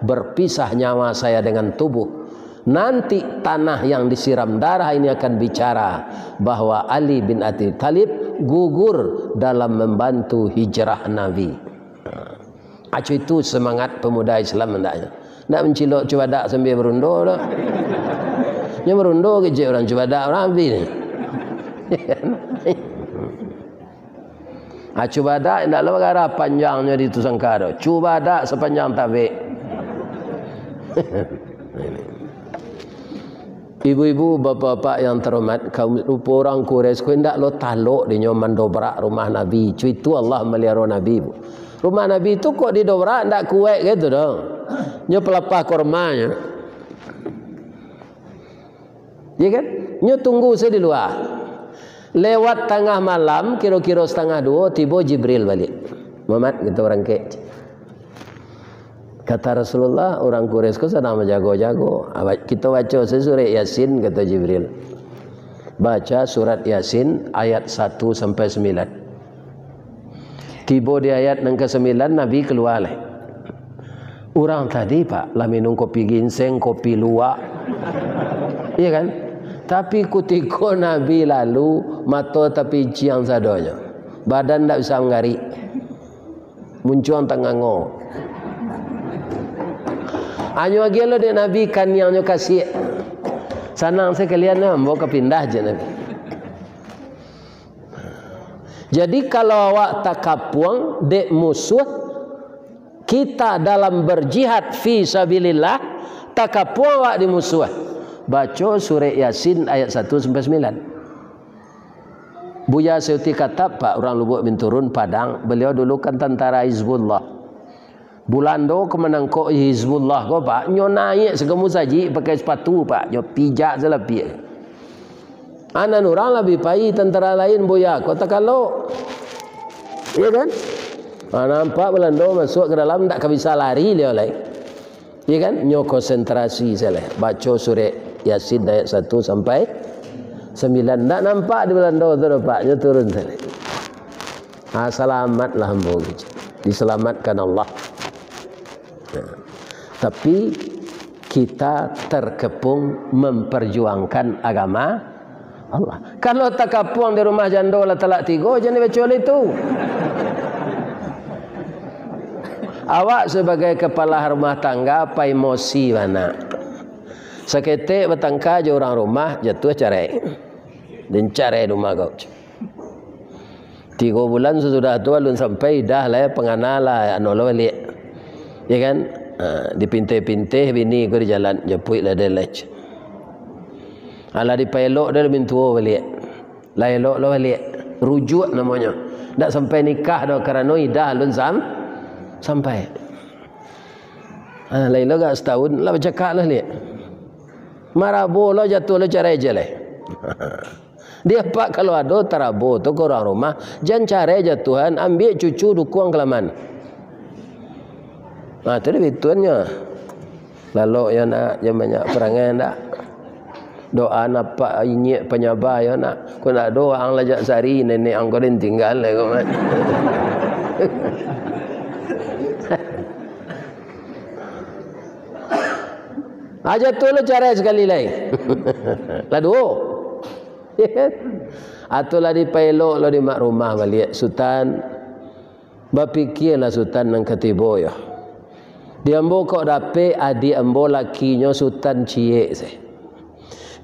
berpisah nyawa saya dengan tubuh, nanti tanah yang disiram darah ini akan bicara bahwa Ali bin Abi Thalib gugur dalam membantu hijrah Nabi." Aco itu semangat pemuda Islam hendaknyo. Ndak mancilok cubadak sambia barundo doh. Nyo barundo kecek urang cubadak urang abih ni. Ah, cubadak indak lo bagara panjangnyo di tu sangka doh. Cubadak sapanjang tabek. Ibu-ibu, bapak-bapak yang terhormat, kaum rupo urang Quraisy ko indak lo talok dinyo mandobrak rumah Nabi. Cuitu Allah maliharo Nabi, Bu. Rumah Nabi tu kok didobrak, ndak kuaik gitu doh. Nyo palapah kormanyo. Ya kan? Nyo tunggu sajo di lua. Lewat tangah malam, kiro-kiro satangah duo, tibo Jibril baliak. "Muhammad, kito barangkek." Kata Rasulullah, "Urang Quraisy ko sadang bajago-jago. Aba-, kito baco se surek Yasin," kata Jibril. Baca surat Yasin ayat satu sampai sambilan. Tibo di ayat nan kasambilan, Nabi kalua lai. Urang tadi, Pak, lah minum kopi ginseng, kopi luwak. Iya kan? Tapi kutiko Nabi lalu, mato tapinciang sadonyo. Badan ndak bisa manggarik. Muncuang tangango. Anyo agiah lo dek Nabi kaniangnyo kasiak. Sanang sakalian ambo ka pindah, jar Nabi. Jadi, kalau awak takapuang dek musuh, kita dalam berjihad fi sabilillah, takapuang awak di musuh. Baco surek Yasin ayat satu sampai sambilan. Buya Seuti Katab, Pak, urang Lubuk Binturun, Padang, beliau dulu kan tantara Hizbullah. Bulando ka manangkok Hizbullah ko, Pak, nyo naiak sago musajik pakai sapatu, Pak, nyo pijak salapiak. Anan urang labiah pai tantara lain, Buya, ko takalok. Iya kan? Ha, nampak Bulando masuak ka dalam, ndak ka bisa lari liau lai. Iya kan? Nyo konsentrasi sajo lai. Baco surek Yasin ayat satu sampai sambilan. Ndak nampak di Bulando tu doh, Pak. Nyo turun sajo lai. Ha, salamatlah ambo, disalamatkan Allah. Nah, tapi kita terkepung memperjuangkan agama Allah. Kalau takapuang di rumah jando lah talak tigo, jan dibaco lai tu. Awak sebagai kepala rumah tangga, pai emosi bana. Saketek batangka jo urang rumah, jatuah carai. Den carai di rumah kau. Tigo bulan sasudah tu alun sampai idah lai, pangana lah, anu lo baliak. Ya kan? Ha, dipinteh-pinteh bini ko di jalan, japuik lah den lai. Alah dipaelok den mintuo baliak. Lah elok lo baliak. Rujuak namonyo. Ndak sampai nikah doh, karano idah alun sam-, sampai. Ha, lai lo agak satahun, lah bacakak lah liak. Marabo lo jatuah lo carai je lai. Di apak kalau ado tarabo tu ka urang rumah, jan carai jatuahan, ambiak cucu dukuang kalaman. Ha, tu dek bituannyo. Lalok yo nak, jan banyak parangai ndak. Doa napak inyiak panyabah yo nak. Kok ndak doa ang lajak sari, nenek ang ko den tinggal lai ko, Mat. Aja tu lo carai sakali lai. Lah duo. Atau lah dipaelok lo di mak rumah baliak, Sutan. Bapikialah Sutan nan katibo yo. Di ambo kok dapek adiak ambo lakinyo Sutan ciek se.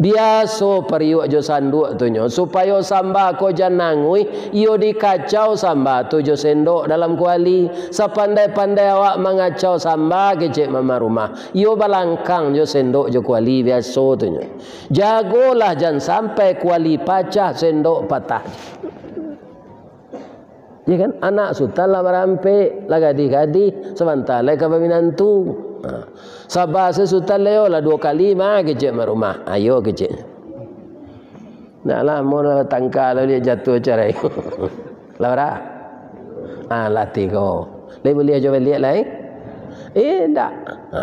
Biaso pariuak jo sanduak tu nyo, supayo samba ko jan nanguih, iyo dikacau samba tu jo sendok dalam kuali. Sapandai-pandai awak mangacau samba, kecek mama rumah, iyo balangkang jo sendok jo kuali biaso tu nyo. Jagolah jan sampai kuali pacah, sendok patah. Ya kan? Anak Sutan lah barampek, lah gadih-gadih, sabanta lai ka baminantu. Ha. Saba se Sutan lai, lah duo kali mah kecek mak rumah. Ayo kecek. Nak lah, mun lah tangka lo liak jatuah carai. Lah bara? Ah, lah tigo. Lai buliah jo baliak lai? Eh, ndak. Ha.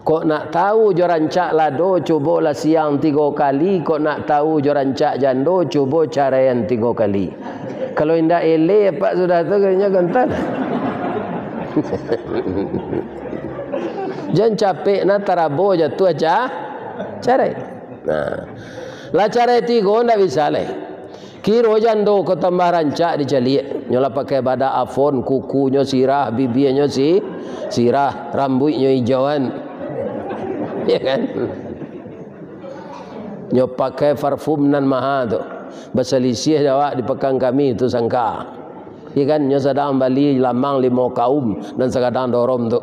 Kok nak tahu jo rancak lado, cubolah siang tigo kali. Kok nak tahu jo rancak jando, cubo caraian tigo kali. Kalau indak eleh, apak sudah tu, kayaknya gantan. Jan capek nah tarabo jatuah ca-, carai. Nah. Lah carai tigo ndak bisa lai. Kiro jando ko tambah rancak dicaliak. Nyo lah pakai badak afon, kukunyo sirah, bibianyo si-, sirah, rambuiknyo ijauan. Ya kan? Nyo pakai parfum nan maha tu. Basalisiah jo awak di Pakan Kamis tu sangka. Ya kan? Nyo sadang bali lamang limo kaum nan sagadang dorom tu.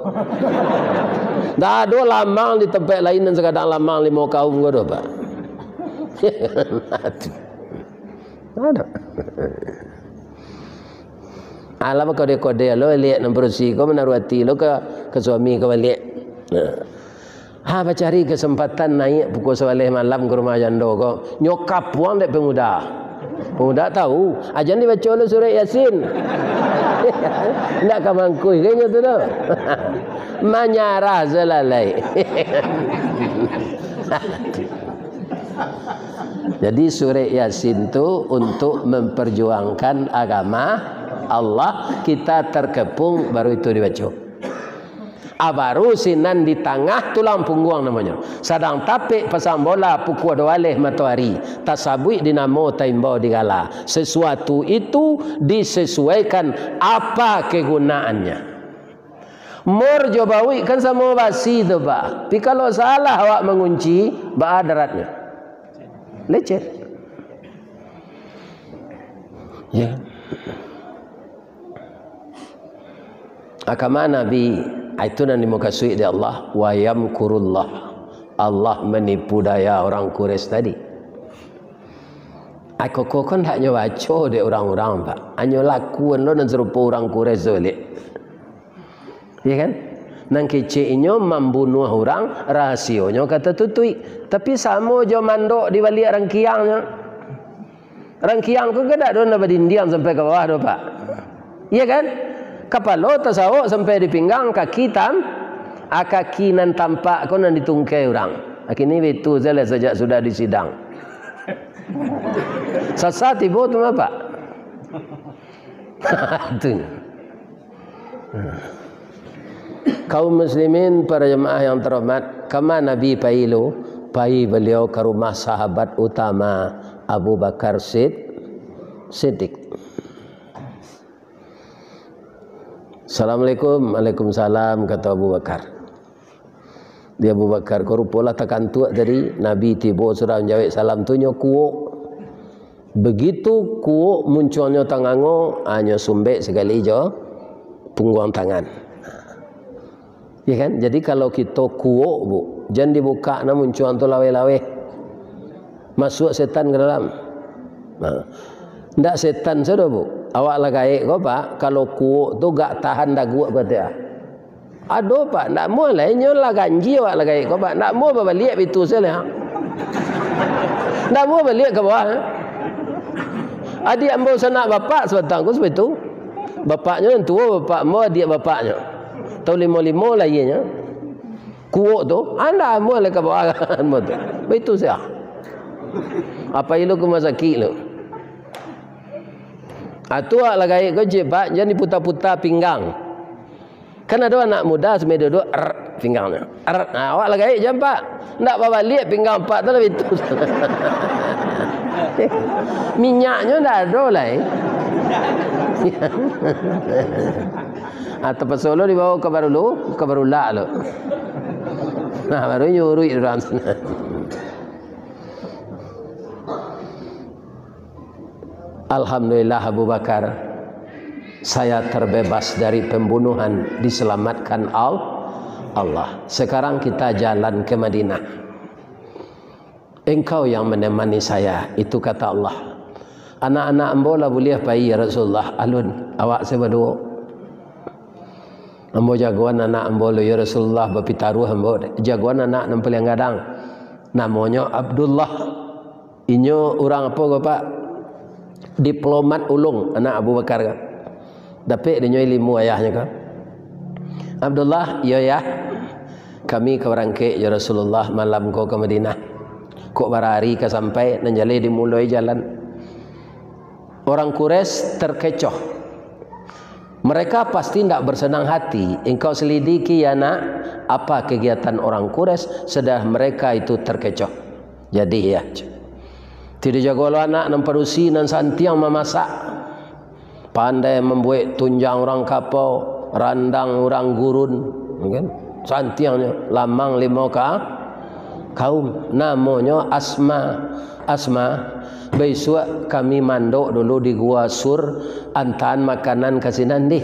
Ndak ado lamang di tampek lain nan sagadang lamang limo kaum ko doh, Pak. Ado. Alah, bakode-kode lo liak nan padusi ko, manaruah ati lo ka, ka suami ka baliak. Nah. Ha, bacari kasempatan naiak pukua sabaleh malam ka rumah jando ko. Nyo kapuang dek pemuda. Pemuda tahu, ajan dibaco lo surek Yasin. Ndak ka mangkuih ka inyo tu doh. Manyarah salalai. Jadi, surek Yasin tu untuk memperjuangkan agama Allah, kita terkepung, baru itu dibaco. Ah, baru sinan di tangah tulang pungguang namonyo. Sadang tapek pasang bola pukua duo baleh matoari, tasabuik di namo, taimbau di gala. Sesuatu itu disesuaikan apa kegunaannya. Mor jo bauik kan samo basi tu, Pak. Tapi kalau salah awak mangunci, baa daratnyo? Lecet. Ya. Agama Nabi, itu nan dimukasuik dek Allah, "Wa yamkurullah." Allah manipu daya urang Quraisy tadi. Ai, koko kan hanyo baco dek urang-urang, Pak. Hanyo lakuan lo nan sarupo urang Quraisy tu, Lik. Iya kan? Nan kecek inyo mambunuah urang, rahasionyo ka tatutuik. Tapi samo jo mandok di baliak rangkiangnyo. Rangkiang ko kan dak ado nan badindiang sampai ka bawah doh, Pak. Iya kan? Kapalo tasawok sampai di pinggang, kaki tam-, a, kaki nan tampak ko nan ditungkai urang. Kini bitu salah sajak sudah di sidang. Sasa tibo tu mah, Pak. Tu. Kaum muslimin, para jamaah yang terhormat, kama Nabi pai lo? Pai baliau ka rumah sahabat utama Abu Bakar Sid-, Siddiq. "Assalamualaikum." "Waalaikumsalam," kato Abu Bakar. Di Abu Bakar ko rupo lah takantuak tadi, Nabi tibo sudah manjawek salam tu nyo kuok. Begitu kuok muncuangnyo tangango, ha, nyo sumbek sakali jo pungguang tangan. Ya kan? Jadi kalau kito kuok, Bu, jan dibukak nah muncuang tu laweh-laweh. Masuak setan ka dalam. Nah. Ndak setan sado, Bu. Awak lah gaek ko, Pak, kalau kuok tu gak tahan daguak ko, Pak. Ado, Pak, ndak amuah lai, nyo lah ganjia awak lah gaek ko, Pak. Ndak amuah babaliak bitu se lai. Ndak amuah baliak ka bawah. Adiak ambo sanak bapak sabatang ko sabagai tu. Bapaknyo nan tuo, bapak ambo, adiak bapaknyo. Taun limo-limo lahianyo. Kuok tu, ndak amuah lai ka bawah ambo tu. Baitu se. Apo ilu ka rumah sakik lu. Atu awak lah gaek ko, cik, Pak, jan diputa-puta pinggang. Kan ado anak muda sambil duduk, er, pinggangnyo. Er, nah, awak lah gaek jan, Pak. Ndak babaliak pinggang Pak tu lah bitu. Minyaknyo ndak ado lai. Ah, tapaso lo dibawa ka barulu, ka barulak lo. Nah, baru nyo uruik urang sinan. Alhamdulillah, Abu Bakar, saya terbebas dari pembunuhan, diselamatkan Al-, Allah. Sekarang kita jalan ke Madinah. Engkau yang menemani saya, itu kata Allah. Anak-anak ambo lah buliah pai, ya Rasulullah. Alun, awak se baduo. Ambo jagoan anak ambo lo, ya Rasulullah, bapitaruah ambo. Jagoan anak nan paliang gadang. Namonyo Abdullah. Inyo urang apo ko, Pak? Diplomat ulung, anak Abu Bakar ko. Dapek dinyo ilimu ayahnyo ko. Abdullah, iyo, Yah. Kami ka barangkek jo Rasulullah malam ko ka Madinah. Kok bara ari ka sampai, nan jaleh dimuloi jalan. Orang Quraisy terkecoh. Mereka pasti ndak bersenang hati. Engkau selidiki, ya nak, apa kegiatan orang Quraisy, sudah mereka itu terkecoh. Jadi, ya. Ti dijago lo anak nan padusi, nan santiang mamasak. Pandai mambuek tunjang urang kapau, randang urang gurun, kan? Santiangnyo, lamang limo ka-, kaum. Namonyo Asma. Asma, baisuak kami mandok dulu di Gua Sur, antaan makanan ka sinan dih.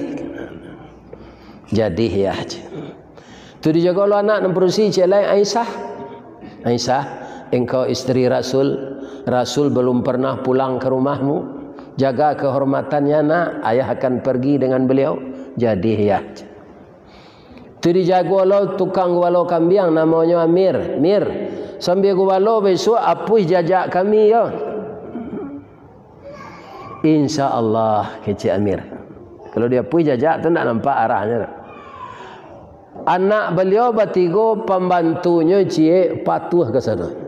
Jadi, ya. Tu dijago lo anak nan padusi, ciek lai, Aisyah. Aisyah, engkau isteri Rasul. Rasul belum pernah pulang ke rumahmu. Jaga kehormatannya, nak. Ayah akan pergi dengan beliau. Jadi, ya. Tu dijago lo tukang gubalo kambiang, namonyo Amir. Mir, sambia gubalo, bisuak apuih jajak kami, yo. Insya Allah, kecek Amir. Kalau diapuih jajak tu, ndak nampak arahnyo. Anak baliau batigo, pambantunyo ciek, patuah ka sano.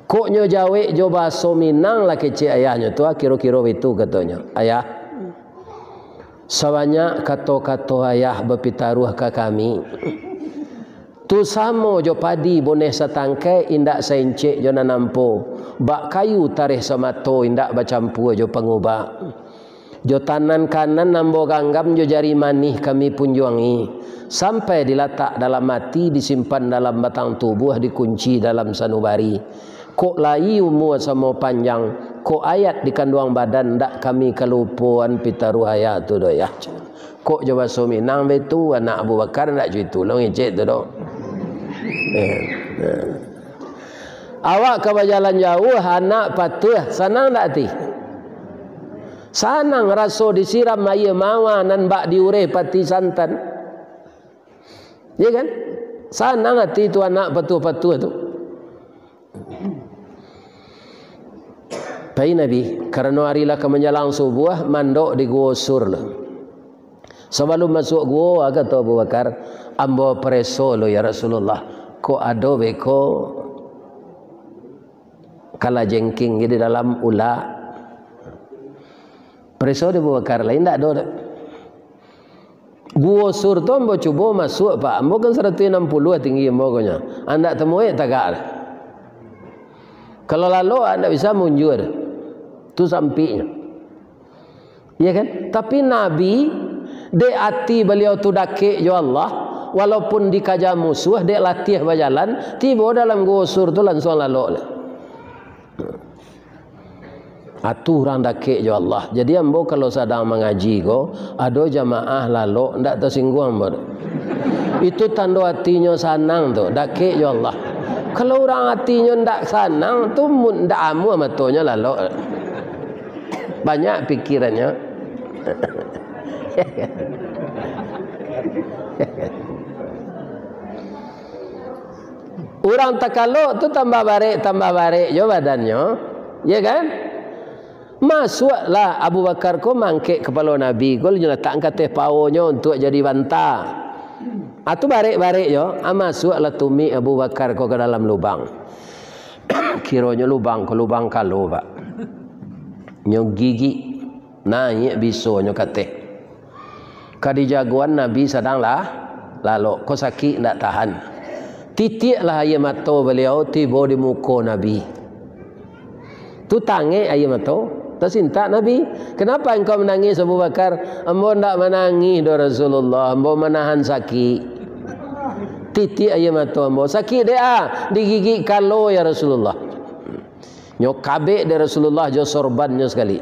Kok nyo jawek jo bahaso Minang lah, kecek ayahnyo tu, ah, kiro-kiro baitu katonyo. Ayah, sabanyak kato-kato ayah bapitaruah ka kami, tu samo jo padi boneh satangkai, indak saencek jo nan ampo, bak kayu tareh samato, indak bacampua jo pangubak. Jo tanan kanan ambo ganggam, jo jari manih kami punjuangi, sampai dilatak dalam ati, disimpan dalam batang tubuah, dikunci dalam sanubari. Kok lai umua samo panjang, kok ayat di kanduang badan, ndak kami kalupoan pitaruah ayah tu doh, yah. Kok jo baso Minang baitu, anak Abu Bakar ndak jo itu lo ngecek tu doh. Eh, eh. Awak ka bajalan jauah, anak patuah, sanang ndak ati? Sanang raso disiram aia mawar nan bak diureh pati santan. Ya kan? Sanang ati tu anak patuah-patuah tu. Pai Nabi, karano ari lah ka manjalang subuah, mandok di Guo Sur lah. Sabalum masuak guo, ah, kato Abu Bakar, "Ambo pareso lo, ya Rasulullah, kok ado beko kalajengking di dalam ulak." Pareso di Abu Bakar, lain ndak ado doh. Guo Sur tu ambo cubo masuak, Pak. Ambo kan saratuih anam puluah tinggi ambo ko nyo. Andak tamuek tagak. Kalau lalok, andak bisa munjua. Tu sampiknyo. Ya kan? Tapi Nabi, dek ati baliau tu dakek jo Allah, Walaupun dikaja musuah, dek latiah bajalan, tibo dalam guo Sur tu lansuang lalok lah. Atu urang dakek jo Allah. Jadi ambo kalau sadang mangaji ko, ado jamaah lalok, ndak tasingguang ambo tu. Itu tando atinyo sanang tu, dakek jo Allah. Kalau urang atinyo ndak sanang tu, mu-, ndak amuah matonyo lalok. Banyak pikirannyo. Urang takalok tu tambah barek, tambah barek jo badannyo, ya kan? Masuaklah Abu Bakar ko mangkek kapalo Nabi ko, nyo latakkan ka ateh paonyo untuak jadi banta. Ah, tu barek-barek jo, ah, masuaklah tumik Abu Bakar ko ka dalam lubang. Kironyo lubang ko lubang kalo, Pak. Nyo gigik, naiak bisonyo ka ateh. Ka dijagoan Nabi sadang lah lalok, ko sakik ndak tahan. Titiaklah aia mato baliau tibo di muko Nabi. Tu tangek aia mato, tasintak Nabi. "Kenapa engkau menangis, Abu Bakar?" "Ambo ndak manangih doh, Rasulullah, ambo manahan sakik." Titiak aia mato ambo. "Sakik dek a?" "Digigik kalo, ya Rasulullah." Nyo kabek dek Rasulullah jo sorbannyo sakali,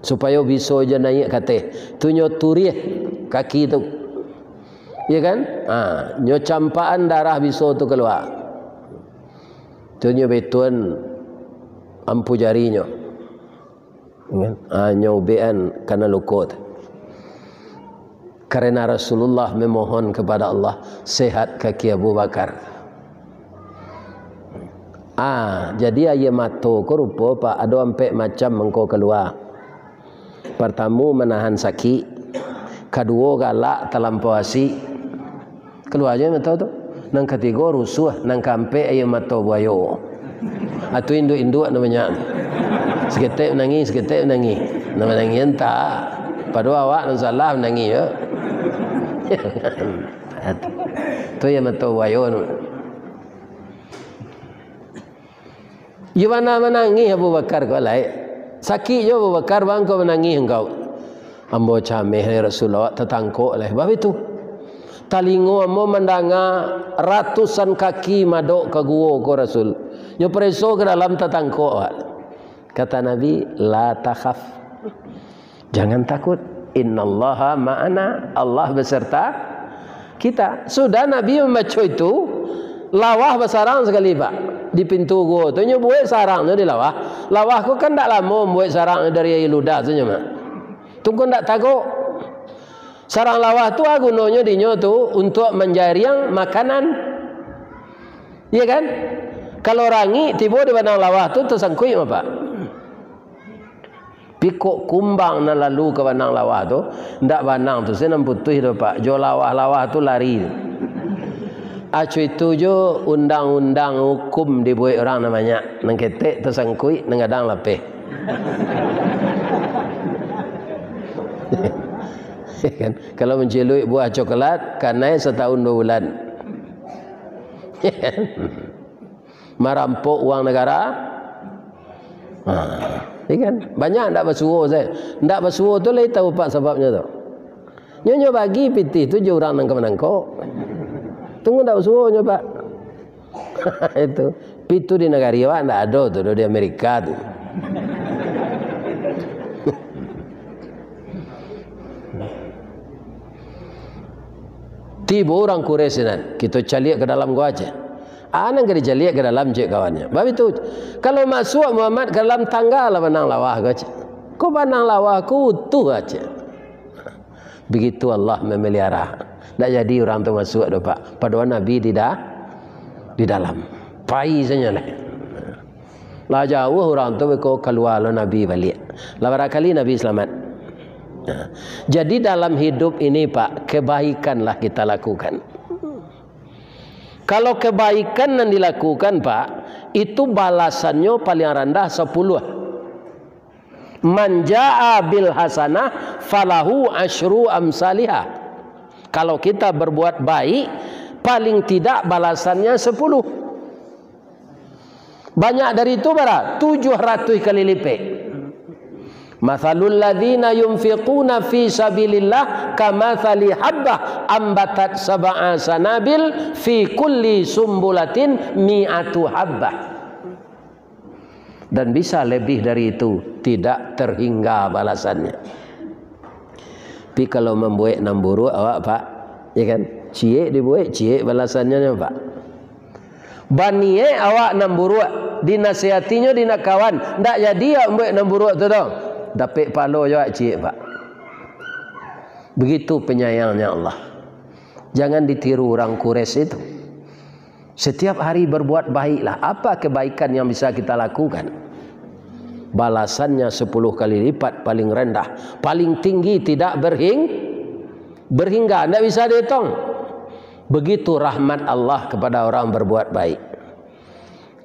supayo biso jo naiak ka ateh. Tu nyo turiah kaki tu. Iya kan? Ha, nyo campakan darah biso tu kalua. Tu nyo betuan ampu jarinyo. Kan? Ha, nyo ubekan kana luko tu. Karena Rasulullah memohon kepada Allah, sehat kaki Abu Bakar. Ah, jadi aia mato ko rupo, Pak, ado ampek macam mangko kalua. Partamo, manahan sakik. Kaduo, galak talampau asik. Kalua juo mato tu. Nan katigo, rusuah. Nan kaampek, aia mato buayo. Atu induak-induak namonyo. Saketek manangih, saketek manangih. Nan manangih entah. Padahal awak nan salah manangih, yo. Tu aia mato buayo tu. Iyo bana manangih Abu Bakar ko lai. Sakik jo Abu Bakar, baa kok manangih engkau? Ambo cameh lai Rasul, awak tatangkok lai. Baitu. Talingo ambo mandanga ratusan kaki madok ka guo ko Rasul. Nyo pareso ka dalam tatangkok awak. Kata Nabi, "La takhaf." Jangan takut. Innallaha ma'ana. Allah beserta kita. Sudah Nabi mambaco itu, lawah basarang sakali, Pak, di pintu guo tu. Nyo buek sarangnyo di lawah. Lawah ko kan ndak lamo buek sarangnyo dari aia ludah tu nyo mah. Tu ko ndak tagok. Sarang lawah tu, ah, gunonyo dinyo tu untuak manjariang makanan. Iya kan? Kalau rangik tibo di banang lawah tu, tasangkuik mah, Pak. Pikok kumbang nan lalu ka banang lawah tu, ndak banang tu se nan putuih tu, Pak. Jo lawah-lawah tu lari. Aco itu jo undang-undang hukum dibuek urang nan banyak. Nan ketek tasangkuik, nan gadang lapeh. Kan? Kalau manciluik buah coklat, kanai satahun dua bulan. Marampok uang negara. Ha, iya kan? Banyak ndak basuo sajo. Ndak basuo tu lai tahu, Pak, sababnyo tu. Nyo, nyo bagi pitih tu jo urang nan ka manangkok. Tunggu ndak basuo nyo, Pak. Itu. Pitu di nagari awak ndak ado tu, di Amerika tu. Tibo urang Quraisy nan, kito caliak ka dalam ko aja. Ah, nan ka dicaliak ka dalam, cek kawannyo. Baitu, kalau masuak Muhammad ka dalam, tanggalah banang lawah ko, cek. Ko banang lawah ko utuh aja. Begitu Allah memelihara. Ndak jadi urang tu masuak doh, Pak. Padahal Nabi di da-, di dalam. Pai sajo lah. Lah jauah urang tu beko kalua lo Nabi baliak. Lah barangkali Nabi selamat. Nah, jadi dalam hidup ini, Pak, kebaikanlah kita lakukan. Kalau kebaikan nan dilakukan, Pak, itu balasannyo paling randah sapuluah. "Man jaa bil hasanah falahu asyru amsaliha." Kalau kita berbuat baik, paling tidak balasannya sepuluh. Banyak dari itu bara? Tujuh ratus kali lipek. Matsalul ladzina yunfiquna fi sabilillah kamatsali habbah ambatat sab'a sanabil fi kulli sumbulatin mi'atu habbah. Dan bisa lebih dari itu, tidak terhingga balasannyo. Tapi kalau mambuek nan buruak awak, Pak, ya kan? Ciek dibuek, ciek balasannyo, Pak. Baniek awak nan buruak, dinasihatinyo dek kawan, ndak jadi awak mambuek nan buruak tu, tu. Dapek pahalo jo awak ciek, Pak. Begitu penyayangnya Allah. Jangan ditiru urang Quraisy itu. Setiap hari berbuat baiklah. Apa kebaikan yang bisa kita lakukan? Balasannya sepuluh kali lipat, paling rendah, paling tinggi, tidak berhing-, berhingga, ndak bisa dihitung. Begitu rahmat Allah kepada orang berbuat baik.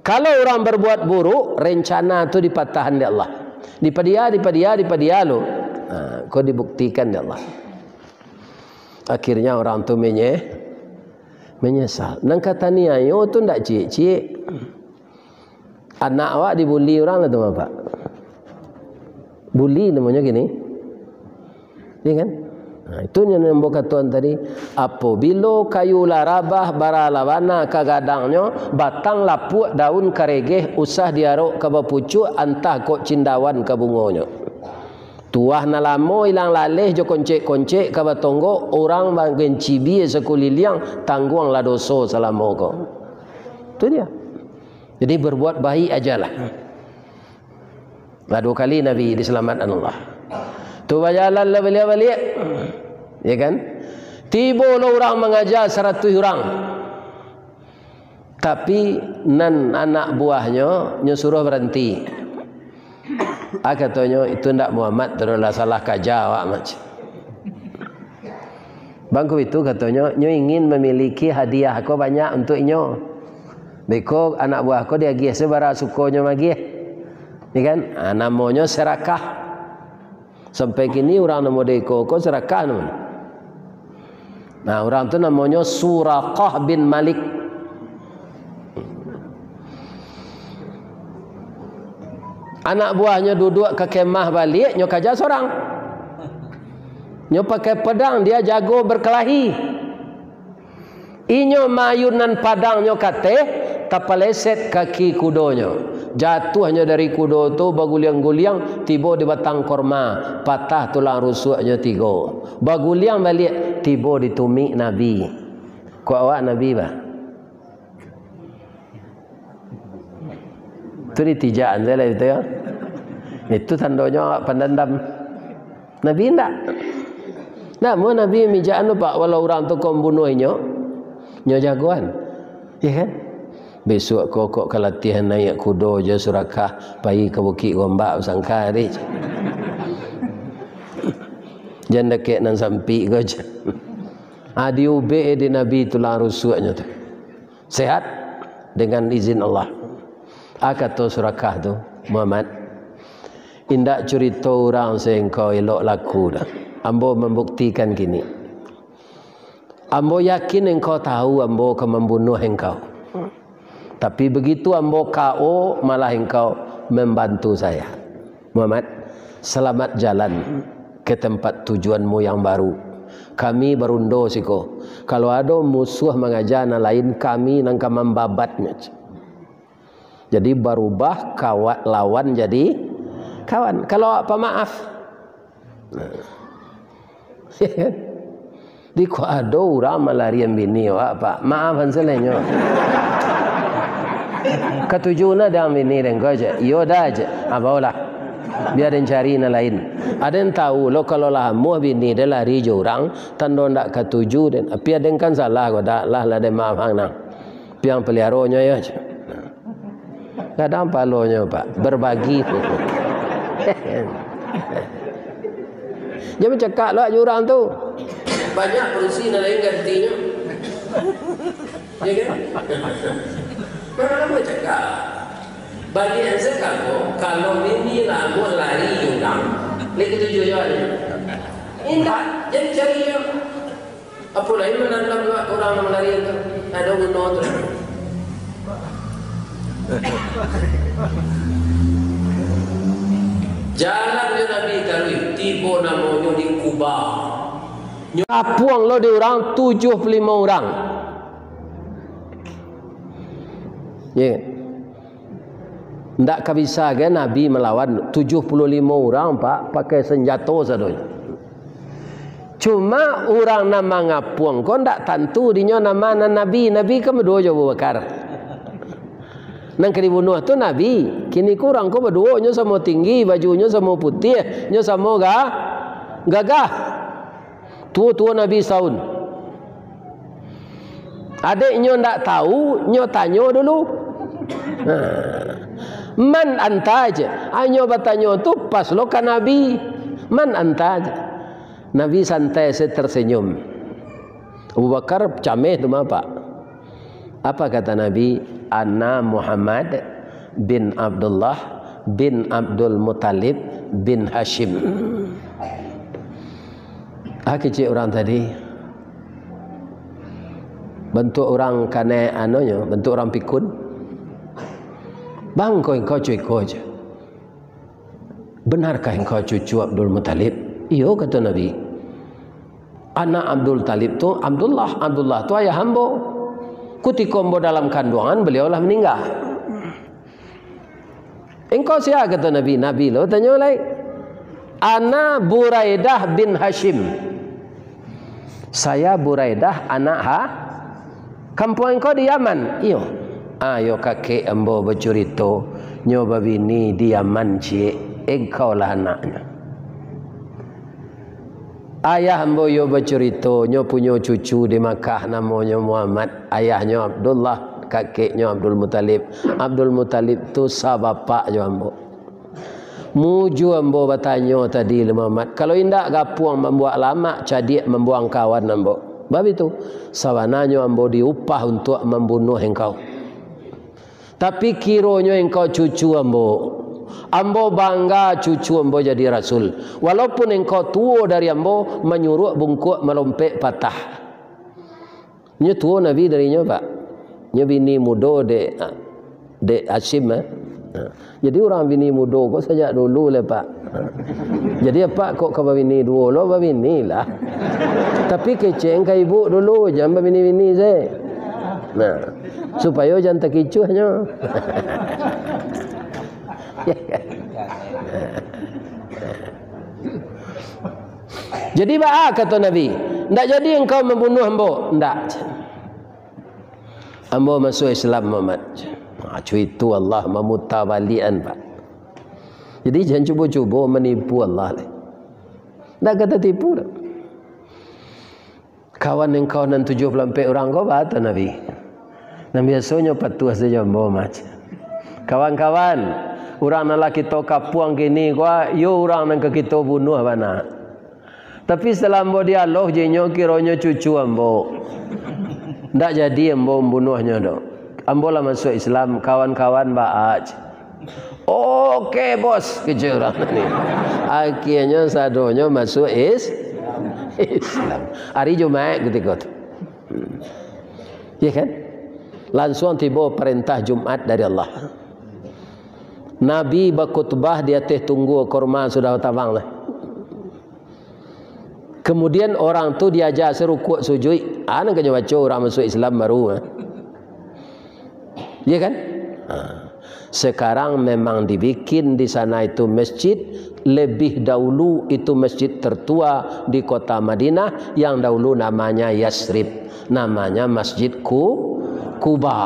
Kalau urang berbuat buruk, rencana tu dipatahan dek Allah. Dipadia, dipadia, dipadia lo. Ha, ko dibuktikan dek Allah. Akhirnya orang tu menye-, menyesal. Nan ka taniayo tu ndak ciek-ciek. Anak awak dibuli urang lah tu, Bapak. Buli namonyo kini. Iya kan? Nah, itu yang ambo katokan tadi. Apabilo kayu lah rabah, bara lah bana ka gadangnyo, batang lapuak, daun karegeh, usah diarok ka bapucuak, antah kok cindawan ka bungonyo. Tuah nan lamo ilang laleh jo koncek-koncek ka batonggok, urang bagencibia sakuliliang, tangguanglah doso salamo ko. Itu dia. Jadi, berbuat baik ajalah. Lah duo kali Nabi diselamatkan Allah. Tu bajalan lah baliak-baliak. Ya kan? Tibo lo urang mangaja saratuih urang. Tapi nan anak buahnyo, nyo suruah baranti. Ah, katonyo, "Itu ndak Muhammad, tu lah salah kaja awak, Mak." Bangku itu katonyo, nyo ingin mamiliki hadiah ko banyak untuak inyo. Beko anak buah ko diagiah sabara sukonyo magiah. Ya kan? Ah, namonyo serakah. Sampai kini urang nan model iko ko serakah namonyo. Nah, urang tu namonyo Suraqah bin Malik. Anak buahnyo duduak ka kemah baliak, nyo kaja sorang. Nyo pakai pedang, dia jago berkelahi. Inyo maayunan padangnyo ka ateh, tapaleset kaki kudonyo. Jatuahnyo dari kudo tu baguliang-guliang, tibo di batang korma, patah tulang rusuaknyo tigo. Baguliang baliak, tibo di tumik Nabi. Kok awak Nabi, bah? Tu ditijakan sajo lah itu, yo. Itu tandonyo awak pandandam. Nabi indak. Namo Nabi mijakan tu, Pak, walau urang tu ko mambunuah inyo, nyo jagoan. Iya kan? Besok ko kok ka latihan naiak kudo jo Suraqah, pai ka Bukik Gombak basangka tadi. Jan dakek nan sampik ko jan. Ah, diubek dek Nabi tulang rusuaknyo tu. Sehat dengan izin Allah. Ah, kato Suraqah tu, "Muhammad, indak curito urang se engkau elok laku doh. Ambo mambuktikan kini. Ambo yakin engkau tahu ambo ka mambunuah engkau. Tapi begitu ambo K O, malah engkau membantu saya." Muhammad, selamat jalan ke tempat tujuanmu yang baru. Kami barundo siko. Kalau ado musuah mangaja nan lain, kami nan ka mambabatnyo. Jadi, barubah kawat lawan jadi kawan. Kalau awak pamaaf. Nah. Di ko ado urang malarian bini awak, Pak. Maafan sajo nyo. Katuju nah dek bini den ko, cek. Iyo dah, cek. Ah, baolah. Bia den cari nan lain. Aden tahu lo, kalau lah amuah bini den lari jo urang, tando ndak katuju den. Tapi aden kan salah ko, dak lah, lah den maafan nah. Piang paliaronyo yo, cek. Gadang palonyo, Pak. Berbagi. Jan bacakak lo jo urang tu. Banyak padusi nan lain gantinyo. Ya kan? Pernah lamo cakak. Bagi answer kamu, kalau mimpi lamun lari urang, lagi tujuh jawab ni. Indak, jan cari yo. Apo lai manandam urang nan lari tu? Ado guno tu. Jalan jo Nabi Nyo kapuang lo di urang tujuah puluah limo urang. Ya. Ndak ka bisa ge Nabi malawan tujuah puluah limo urang, Pak, pakai sanjato sadonyo. Cuma urang nan mangapuang ko ndak tantu dinyo nama nan Nabi. Nabi kan baduo jo Abu Bakar. Nan ka dibunuah tu Nabi. Kini ko urang ko baduo, nyo samo tinggi, bajunyo samo putiah, nyo samo ga-, gagah. Tuo-tuo Nabi saun. Adek nyo ndak tahu, nyo tanyo dulu. Nah. "Man anta?" je. Anyo batanyo tu pas lo ka Nabi. "Man anta?" je. Nabi santai se tersenyum. Abu Bakar cameh tu mah, Pak. Apa kata Nabi? "Ana Muhammad bin Abdullah bin Abdul Muttalib bin Hashim." Ah, kecek urang tadi. Bantuak urang kanai anonyo, bantuak urang pikun. "Bang, ko engkau cuiko je. Benarkah engkau cucu Abdul Muttalib?" "Iyo," kata Nabi. "Anak Abdul Talib tu Abdullah. Abdullah tu ayah ambo. Kutiko ambo dalam kanduangan, beliau lah maningga." "Engkau sia?" kata Nabi. Nabi lo tanyo lai. "Ana Buraidah bin Hashim." "Saya Buraidah anak ha-, kampuang engkau di Yaman?" "Iyo." "Ayo kakek ambo bacurito, nyo babini di Yaman ciek, engkau lah anaknyo." "Ayah ambo iyo bacurito, nyo punyo cucu di Makkah, namonyo Muhammad, ayahnyo Abdullah, kakeknyo Abdul Muttalib. Abdul Muttalib tu sabapak jo ambo. Mujua ambo batanyo tadi, Muhammad, kalau indak gapuang mambuak lamak, cadiak mambuang kawan ambo. Babitu, sabananyo ambo diupah untuak mambunuah engkau. Tapi kironyo engkau cucu ambo. Ambo bangga cucu ambo jadi rasul. Walaupun engkau tuo dari ambo, manyuruak bungkuak malompek patah." Nyo tuo Nabi dari nyo, Pak. Nyo bini mudo dek, dek Hasyim, eh. Nah, jadi urang bini mudo ko sajak dulu lai, Pak. Jadi apak kok ka babini duo lo, babini lah. Tapi kecek ka ibu dulu, jan babini-bini se. Nah, supayo jan takicuahnyo. Jadi baa kato Nabi, "Ndak jadi engkau mambunuah ambo?" "Ndak. Ambo masuak Islam, Muhammad." Ha, cuitu Allah mamuta baliakan, Pak. Jadi jan cubo-cubo manipu Allah lai. Ndak ka tatipu doh. "Kawan engkau nan tujuah puluah ampek urang ko baa tu, Nabi?" "Nan biasonyo patuah sajo ambo, Mas. Kawan-kawan, urang nan lah kito kapuang kini ko, iyo urang nan ka kito bunuah bana. Tapi setelah ambo dialog jo inyo, kironyo cucu ambo. Ndak jadi ambo mambunuahnyo doh. Ambo lah masuak Islam, kawan-kawan baa?" "Oke, Bos," kecek urang tadi. Akhianyo sadonyo masuak is-, Islam. Hari Jumaik kutiko tu. Ya kan? Lansuang tibo parentah Jumaat dari Allah. Nabi bakhutbah di ateh tunggua kurma sudah tabang lah. Kemudian orang tu diaja se rukuak sujuik. Ah, nan ka nyo baco urang masuak Islam baru, ah. Ya kan? Ha. Sekarang memang dibikin di sana itu masjid. Lebih dahulu itu masjid tertua di kota Madinah, yang dahulu namanya Yasrib. Namanya Masjid Ku-, Kuba.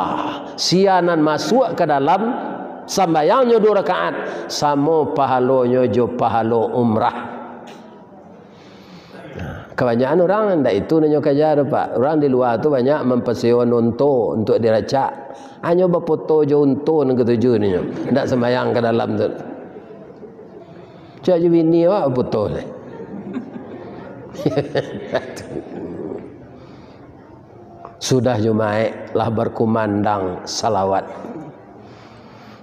Sia nan masuak ka dalam, sambayangnyo duo rakaat, samo pahalonyo jo pahalo umrah. Nah, kabanyakan urang ndak itu nan nyo kaja tu, Pak. Urang di lua tu banyak mampasewaan onto untuak diracak. Hanyo bafoto jo onto nan katuju ninyo. Ndak sambayang ka dalam tu. Cak jo bini awak bafoto lai. Sudah Jumaik lah bakumandang salawat.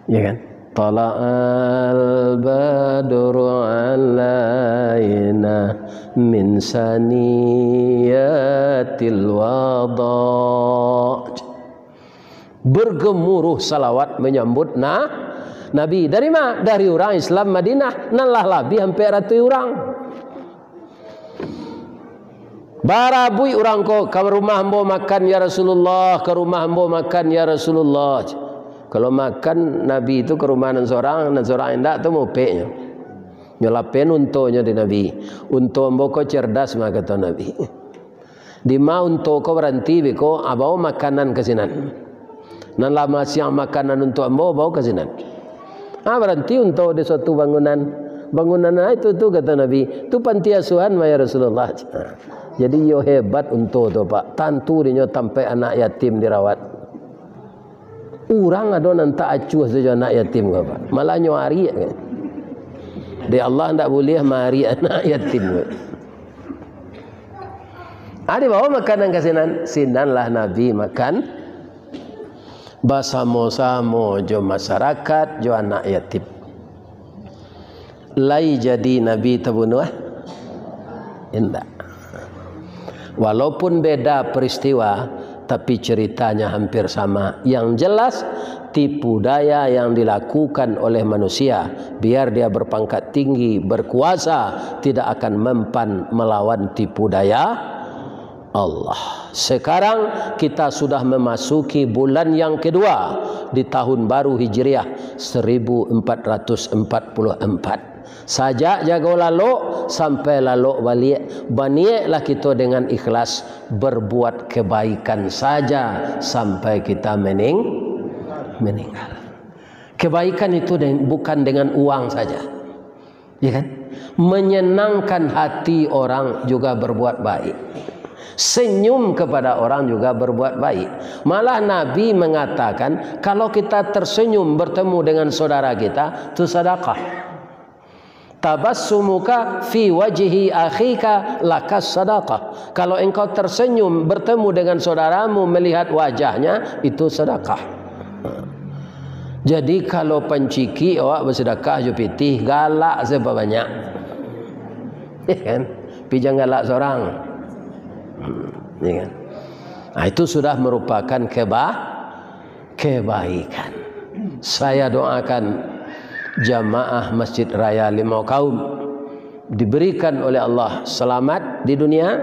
Ya kan? "Tala'al badru alaina min saniyatil wada." Bergemuruh salawat menyambut na-, Nabi. Dari ma? Dari urang Islam Madinah, nan lah labiah ampek ratuih urang. Barabuik urang ko, "Ka rumah ambo makan, ya Rasulullah, ka rumah ambo makan, ya Rasulullah." Kalau makan, Nabi tu ka rumah nan sorang, nan sorang indak tu mopeknyo. Nyo lapeh untonyo di Nabi. "Unto ambo ko cerdas," mah kato Nabi. "Di ma unto ko baranti beko, ah, bao makanan ka sinan. Nan lah masiang makanan untuak ambo, bao ka sinan." Ah, baranti unto di suatu bangunan. "Bangunan ah, itu tu," kato Nabi. "Tu panti asuhan mah, ya Rasulullah." Ah, jadi iyo hebat unto tu, Pak. Tantu dinyo tampek anak yatim dirawat. Urang ado nan tak acuah sajo anak yatim ko, Pak. Malah nyo ariak kan. Dek Allah ndak buliah maariak anak yatim ko. Ah, dibao makanan ka sinan, sinanlah Nabi makan basamo-samo jo masarakat, jo anak yatim. Lai jadi Nabi tabunuah? Indak. Walaupun beda peristiwa, tapi ceritanya hampir sama. Yang jelas, tipu daya yang dilakukan oleh manusia, biar dia berpangkat tinggi, berkuasa, tidak akan mempan melawan tipu daya Allah. Sekarang kita sudah memasuki bulan yang kedua di tahun baru Hijriah seribu empat ratus empat puluh empat. Sajak jago lalok sampai lalok baliak, baniaiklah kita dengan ikhlas berbuat kebaikan saja sampai kita mening-, meninggal. Kebaikan itu deng-, bukan dengan uang saja. Ya kan? Menyenangkan hati orang juga berbuat baik. Senyum kepada orang juga berbuat baik. Malah Nabi mengatakan, kalau kita tersenyum bertemu dengan saudara kita, itu sedekah. "Tabassumuka fi wajhi akhika laka sadaqah." Kalau engkau tersenyum bertemu dengan saudaramu, melihat wajahnya, itu sedekah. Jadi, kalau pancikik awak basadakah jo pitih, galak sabanyak. Ya kan? Pi jan galak sorang. Hmm, ya kan? Nah, itu sudah merupakan keba-, kebaikan. Saya doakan jamaah Masjid Raya Limau Kaum diberikan oleh Allah selamat di dunia,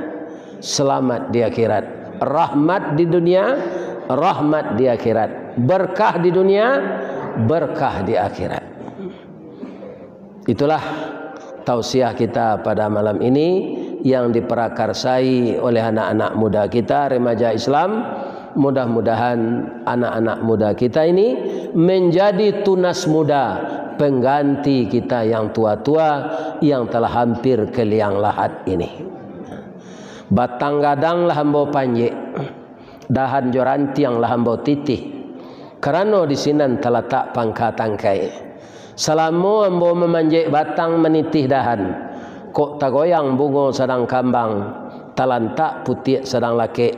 selamat di akhirat. Rahmat di dunia, rahmat di akhirat. Berkah di dunia, berkah di akhirat. Itulah tausiah kita pada malam ini yang diprakarsai oleh anak-anak muda kita, remaja Islam. Mudah-mudahan anak-anak muda kita ini menjadi tunas muda, pengganti kita yang tua-tua yang telah hampir ke liang lahat ini. Batang gadang lah ambo panjek, dahan jo rantiang lah ambo titih, karano di sinan talatak pangka tangkai. Salamo ambo mamanjek batang manitih dahan, kok tagoyang bungo sadang kambang, talantak putiak sadang lakek,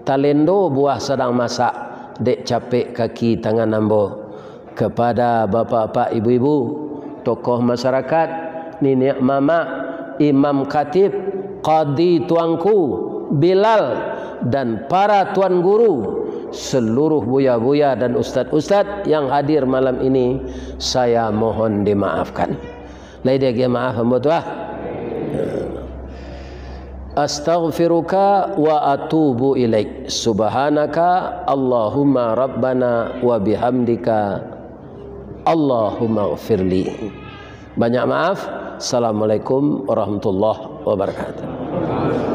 talendo buah sadang masak, dek capek kaki tangan ambo. Kepada bapak-bapak, ibu-ibu, tokoh masyarakat, niniak mamak, imam khatib, kadi tuanku, Bilal, dan para tuan guru, seluruh buya-buya dan ustad-ustad yang hadir malam ini, saya mohon dimaafkan. Lai diagiah maaf ambo tu, ah. Astaghfiruka wa atubu ilaik. Subhanaka Allahumma Rabbana wa bihamdika. Allahumma gfirli. Banyak maaf. Assalamualaikum warahmatullahi wabarakatuh.